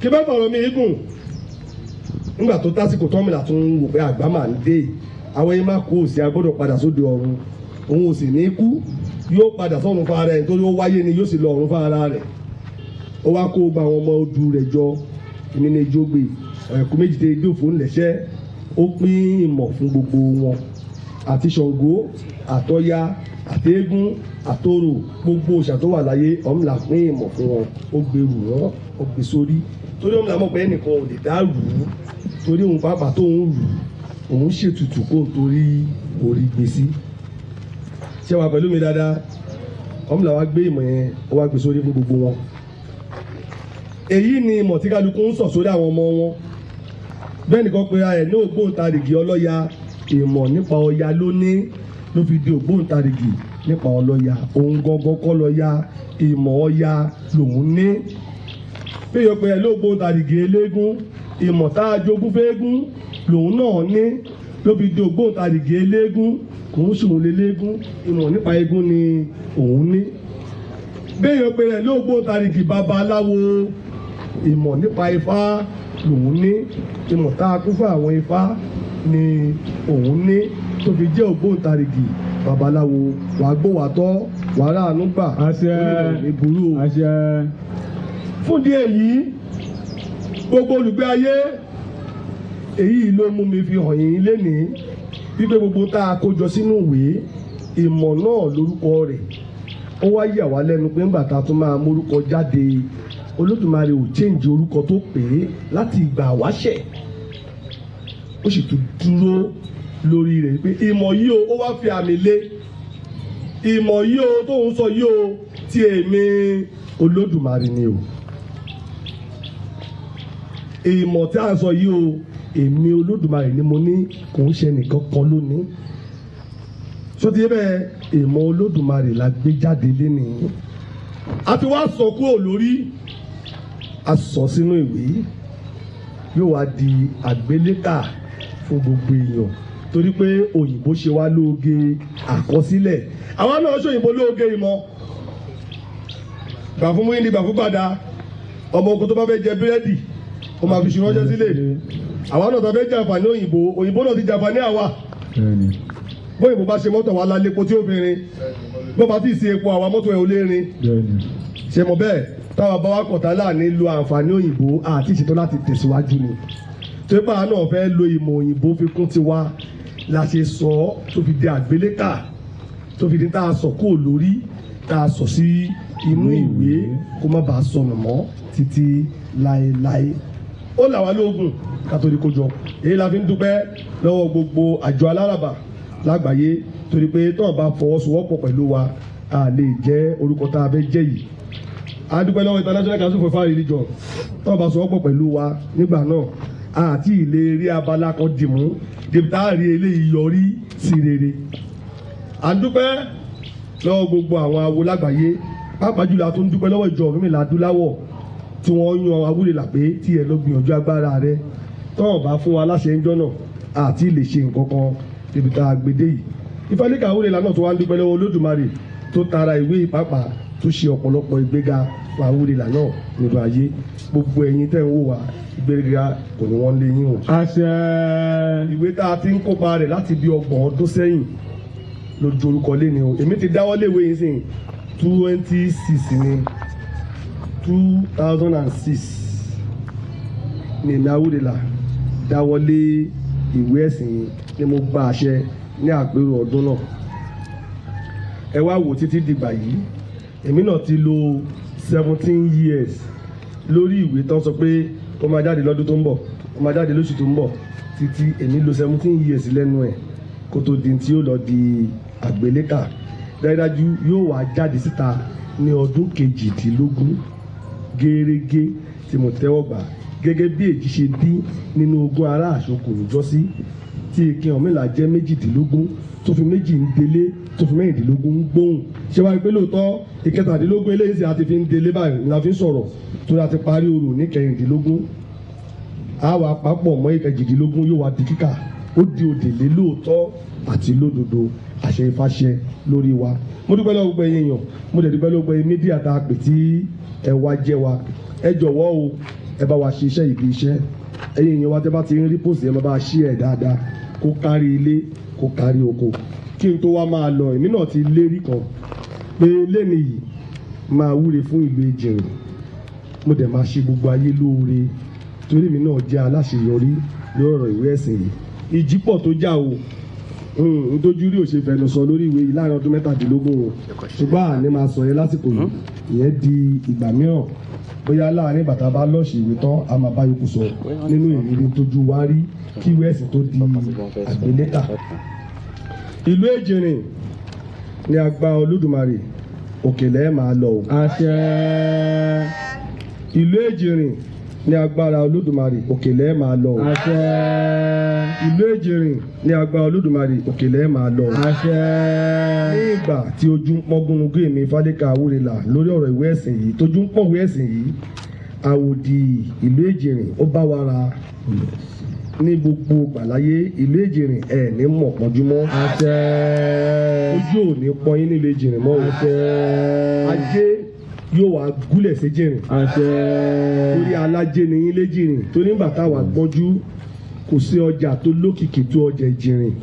Speaker 1: Kí bá fọ̀rọ̀ mi gùn, nígbà tó tásìkò, tọ́mìlà tún wò pé àgbà máa ń dé, àwọn yẹn máa kó òsì, agbọ́dọ̀ padà sóde ọ̀run. Òun ò sì ní kú, yóò padà sọ́run fún ara ẹ̀, nítorí ó wáyé ni, yóò sì lọ ọ̀run fún ara rẹ̀. Ó wá kó gba àwọn ọmọ odu rẹ̀ jọ, èmi ní ìjógbe ẹ̀kú méjì tẹ ìdófò ńlẹ̀ṣẹ́. Ó pín ìmọ̀ fún gbogbo wọn, àti Ṣàngó, àtọya, àtẹ̀gún, àtòrò, gbogbo òòṣà tó wà láyé. Ọ̀rúnmìlà pín ìmọ̀ fún wọn, ó gbèrú wọn, ó gbé sórí, torí Ọ̀rúnmìlà mọ̀ pé ẹnìkan ò lè dá rù ú, torí òun pàápàá tó ń rù ú, òun ṣètùtù kó n torí orí gbé sí. Ṣé wàá pẹ̀lú mi dáadáa? Ọ̀rúnmìlà wá gbé ìmọ̀ yẹn, ó wá gbé sórí fún gbogbo wọn. Èyí ni ìmọ̀ tí kálukú ń sọ̀ sórí àwọn ọmọ wọn. Bẹ́ẹ̀ nìkan pé ara ẹ̀ ní ògbóǹtarìgì ọlọ́ya, ìmọ̀ nípa Ọya ló ní, ló fi di ògbóǹtarìgì nípa ọlọ́ya. Òun gangan kọ́ lọ́ya, ìmọ̀ Ọya lòun ní. Bí yọ pé ẹ̀ ló ògbóǹtarìgì eléégún, ìmọ̀ tá a jogún fẹ́égún lòun náà ní, ló fi di ògbóǹtarìgì eléégún. Kò ń ṣòun léléégún, ìmọ̀ nípa eégún ni òun ní. Bí yọ pé ẹ̀ ló ògbóǹtarìgì babaláwo, Ìmọ̀ nípa Ifá lòun ní, ìmọ̀ tá a kún fún àwọn Ifá ni òun ní, tó fi jẹ́ ògbóǹtarìgì babaláwo. Wàá gbó, wàá tọ́, wàá ráàánú gbà.
Speaker 2: Àṣẹ.
Speaker 1: Orí rẹ̀ ò ní burú o.
Speaker 2: Àṣẹ.
Speaker 1: Fún díẹ̀ yìí, gbogbo olùgbé ayé, èyí ló mú mi fi hàn yín lénìí wípé gbogbo tá a kó jọ sínú ìwé ìmọ̀ náà lórúkọ rẹ̀. Ó wá yà wá lẹ́nu pé ńgbà tá a tún máa mórúkọ jáde, Olódùmarè ò change orúkọ tó pè é láti ìgbà wáṣẹ̀, ó sì tún dúró lórí rẹ̀ pé ìmọ̀ yìí o. Ó wá fi àmì lé ìmọ̀ yìí o tó ń sọ yìí o, tí èmi Olódùmarè ni o. Ìmọ̀ tí a ń sọ yìí o, èmi Olódùmarè ni mo ní, kò ń ṣe nìkan kan lónìí. Sọtí yẹ bẹ́ẹ̀, ìmọ̀ Olódùmarè la gbé jáde lénìí. A ti wá sọ kúrò lórí, a sọ sínú ìwé, yóò wá di àgbélékà fún gbogbo èèyàn, torí pé òyìnbó ṣe wá lóge àkọsílẹ̀, àwa náà ṣòyìnbó lóge ìmọ̀. Gbà fún múyìn ní gbà fún gbàdá. Ọmọ ogun tó bá fẹ́ jẹ búrẹ́dì, ó máa fi ṣe ránṣẹ́ sílẹ̀. Àwa náà tó fẹ́ jẹ àǹfààní òyìnbó, òyìnbó náà ti jẹ àǹfààní àwa. Bóyìnbó bá ṣe mọ́tò wa lálẹ́ epo tí ó fi rin, bó bá ti ṣe epo àwa, mọ́tò ẹ̀ ò lè rin. Ṣe mọ̀ bẹ́ẹ̀? Táwa bá wa kọ̀tà láàní lo àǹfààní òyìnbó àti ìṣètò láti tẹ̀síwájú ni, tó bá a náà fẹ́ lo ìmọ̀ òyìnbó fi kún tiwa la ṣe sọ ọ́, tó fi di àgbélékà, tó fi di tá a sọ kúrò lórí, tá a sọ sí inú ìwé, kó má bàa sọnù mọ́ títí láéláé. Ó là wá lóògùn ká tó di kó jọ. Èyí la fi ń dúpẹ́ lọ́wọ́ gbogbo àjọ alárabà lágbàáyé, torí pé tọ́wọ́n bá fọwọ́sowọ́pọ̀ pẹ̀lú wa, a lè jẹ́ orúkọ tá a fẹ́ jẹ́ yìí. A dúpẹ́ lọ́wọ́ International Council for Ifá Religion. Tọ́wọ́n bá sowọ́pọ̀ pẹ̀lú wa nígbà náà, àti ìlè rí abala kan dìmú débi tá a rí eléyìí yọrí sí rere. A dúpẹ́ lọ́wọ́ gbogbo àwọn awo lágbàáyé, pàápàá jùlọ a tún dúpẹ́ lọ́wọ́ ìjọ Ọ̀rúnmìlà adúláwọ̀ tí wọ́n yan Awúrẹ̀là pé tí ẹ lọ gbìyànjú agbára rẹ. Tọ́wọ́n bá fún wa láṣẹ ńjọ́ náà, àti lè ṣe nǹkan kan débi tá a gbé dé yìí. Ifálékè Awúrẹ̀là náà tó wá ń dúpẹ́ lọ́wọ́ Olódùmarè tó tara ìwé ìpápá tó ṣe ọ̀pọ̀lọpọ̀ ìgbéga fún Awúrẹ̀là náà nínú ayé. Gbogbo ẹ̀yin tẹ́ ń wò wá, ìgbéga kò ní wọ́n lé yín o.
Speaker 2: Àṣẹ.
Speaker 1: Ìwé tá a ti ń kópa rẹ̀ láti bí 30 ọdún sẹ́yìn lójú orúkọ lé ni o. Èmi ti dáwọ́ léwé yìí sìn 26 ní 2006 ní èmi Awúrẹ̀là dáwọ́ lé ìwé ẹ̀sìn yìí ni mo gba àṣẹ ní àpérò ọdún náà. Ẹ wá wò, títí dìgbà yìí, èmi náà ti lò 17 years lórí ìwé tán sọ pé ó máa jáde lọ́dún tó ń bọ̀, ó máa jáde lóṣù tó ń bọ̀, títí èmi lò 17 years lẹ́nu ẹ̀ kó tó di tí ó lọ di àgbélékà. Dájúdájú, yóò wá jáde síta ní ọdún 18 gẹ́rẹ́gẹ́ tí mo tẹ́wọ́ gbà, gẹ́gẹ́ bí èjì ṣe dín nínú ogún ará àṣokò níjọ́sí, tí ìkin Ọ̀rúnmìlà jẹ́ 18, tó fi méjì ń délé, tó fi 16 ń gbóhùn. Ṣé wàá rí pé lóòótọ́, 17 eléyìí sì àti fi ń délé báyìí la fi ń sọ̀rọ̀, tó la ti parí orò ní 16, a wà papọ̀ mọ́ 18, yóò wá di kíkà, ó di òdèlé lóòótọ́ àti lódodo. Àṣẹ ìfàṣẹ lórí wa. Mo dúpẹ́ lọ́wọ́ gbogbo ẹ̀yin èèyàn, mo dẹ̀ dúpẹ́ lọ́wọ́ gbogbo ẹ̀yin media tá a pè tí ẹ wá jẹ́ wa. Ẹ jọ̀wọ́ o, ẹ bá wa ṣe iṣẹ́ ìbí iṣẹ́. Ẹ̀yin èèyàn wa, tẹ́ bá ti ń rí post, ẹ máa bá a ṣí ẹ̀ dáadáa, kó kárí ilé, kó kárí oko. Kí n tó wá máa lọ, èmi náà ti lérí kan pé lẹ́nu yìí máa wúre fún ìlú Ejìnrìn. Mo dẹ̀ máa ṣe gbogbo ayé lóore, torí mi náà jẹ́ aláṣeyọrí lórí ọ̀rọ̀ ìwé ẹ̀sìn yìí. Ìjípọ̀ tó jà o, ntójú rí òṣè fẹnu sọ lórí ìwé yìí láàrin ọdún 17 o, ṣùgbọ́n àní máa sọ yẹn lásìkò yìí. Ìyẹn di ìgbà mìíràn, bóyá láàrin bàtà bá lọ́ọ̀ṣì ìwé tán, a máa bá yòókù sọ nínú ìrírí tójú wá rí kí ìwé ẹ̀sìn tó di àgbélékà. Ìlú Èjìnrìn, ní agbá Olódùmarè, òkèlè máa lọ o.
Speaker 2: Àṣẹ.
Speaker 1: Ìlú Èjìnrìn, ní agbára Olódùmarè, òkèlè máa lọ o.
Speaker 2: Àṣẹ.
Speaker 1: Ìlú Èjìnrìn, ní agbára Olódùmarè, òkèlè máa lọ o.
Speaker 2: Àṣẹ.
Speaker 1: Ní ìgbà tí ojú ń pọ́n gúnugún, èmi Fálékà Awúrẹ́là, lórí ọ̀rọ̀ ìwé ẹ̀sìn yìí, tójú ń pọ́n ìwé ẹ̀sìn yìí, àwòdì ìlú Èjìnrìn ó bá wa ra ní gbogbo gbàláyé. Ìlú Èjìnrìn, ẹ̀ ní mọ̀ pọ́njú mọ́.
Speaker 2: Àṣẹ.
Speaker 1: Ojú ò ní pọ́n yín nílùú Èjìnrìn mọ́ o.
Speaker 2: Àṣẹ.
Speaker 1: Ajé Yóò wá gúnlẹ̀ sí Jìnrìn.
Speaker 2: Àṣẹ.
Speaker 1: Torí alájẹ ni yín léjìrìn, torí nígbà táwa gbọ́njú, kò sí ọjà tó lókìkí tó ọjà Ìjìnrìn.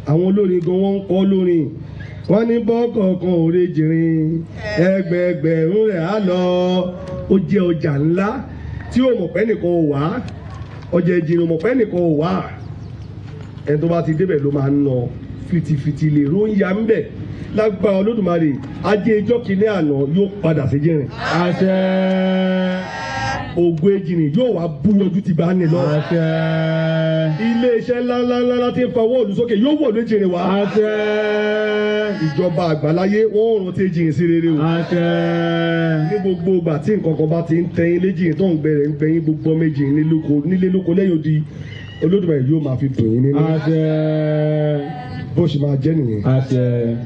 Speaker 1: Àwọn olórin gan, wọ́n ń kọ́ lórin, wọ́n ní bọ́kọ̀ọ̀kan òre jìnrìn, ẹgbẹẹgbẹ̀rún rẹ̀ á lọ. Ó jẹ́ ọjà ńlá tí ó mọ̀ pé nìkan ò wá ọjà Ìjìnrìn, ò mọ̀ pé nìkan ò wá. Ẹni tó bá ti débẹ̀ ló máa ń nà fìtìfìtì lè ró ń ya ń bẹ̀. Lágbára Olódùmarè, ajé ijọ́ kìíní àná yóò padà sí Jìnrìn.
Speaker 2: Àṣẹ.
Speaker 1: Ògo Ejìnrìn yóò wá búyọjú ti bá ní lọ.
Speaker 2: Àṣẹ.
Speaker 1: Iléeṣẹ́ ńláńláńlá tí ń fa owó òlù sókè yóò wọ̀ lójìnrìn wá.
Speaker 2: Àṣẹ.
Speaker 1: Ìjọba àgbáláyé, wọ́n ò rántí Ejìnrìn sí rere o.
Speaker 2: Àṣẹ.
Speaker 1: Ní gbogbo ìgbà tí nǹkan kan bá ti ń tẹyin léjìnrìn, tó ń gbẹrẹ ń gbẹyìn, gbogbo ọmọ Ejìnrìn nílé lóko lẹ́yìn odi, Olódùmarè yóò máa fi dùn yín nínú.
Speaker 2: Àṣẹ.
Speaker 1: Bó ṣe máa jẹ́ nìyẹn.
Speaker 2: Àṣẹ.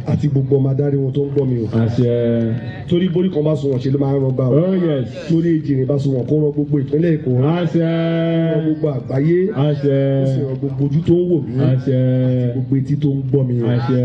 Speaker 1: Àti gbogbo ọmọ adarí wọn tó ń gbọ́ mi o.
Speaker 2: Àṣẹ.
Speaker 1: Torí borí kan bá sunwọ̀n, ṣe ló máa ń rọgbà o.
Speaker 2: Oh yes.
Speaker 1: Torí Ejìnrìn bá sunwọ̀n, kó rọ gbogbo ìpínlẹ̀ Èkó,
Speaker 2: Àṣẹ.
Speaker 1: rọ gbogbo àgbáyé,
Speaker 2: Àṣẹ.
Speaker 1: ó sì rọ gbogbo ojú tó ń wò mí,
Speaker 2: Àṣẹ.
Speaker 1: gbogbo etí tó ń gbọ́ mi.
Speaker 2: Àṣẹ.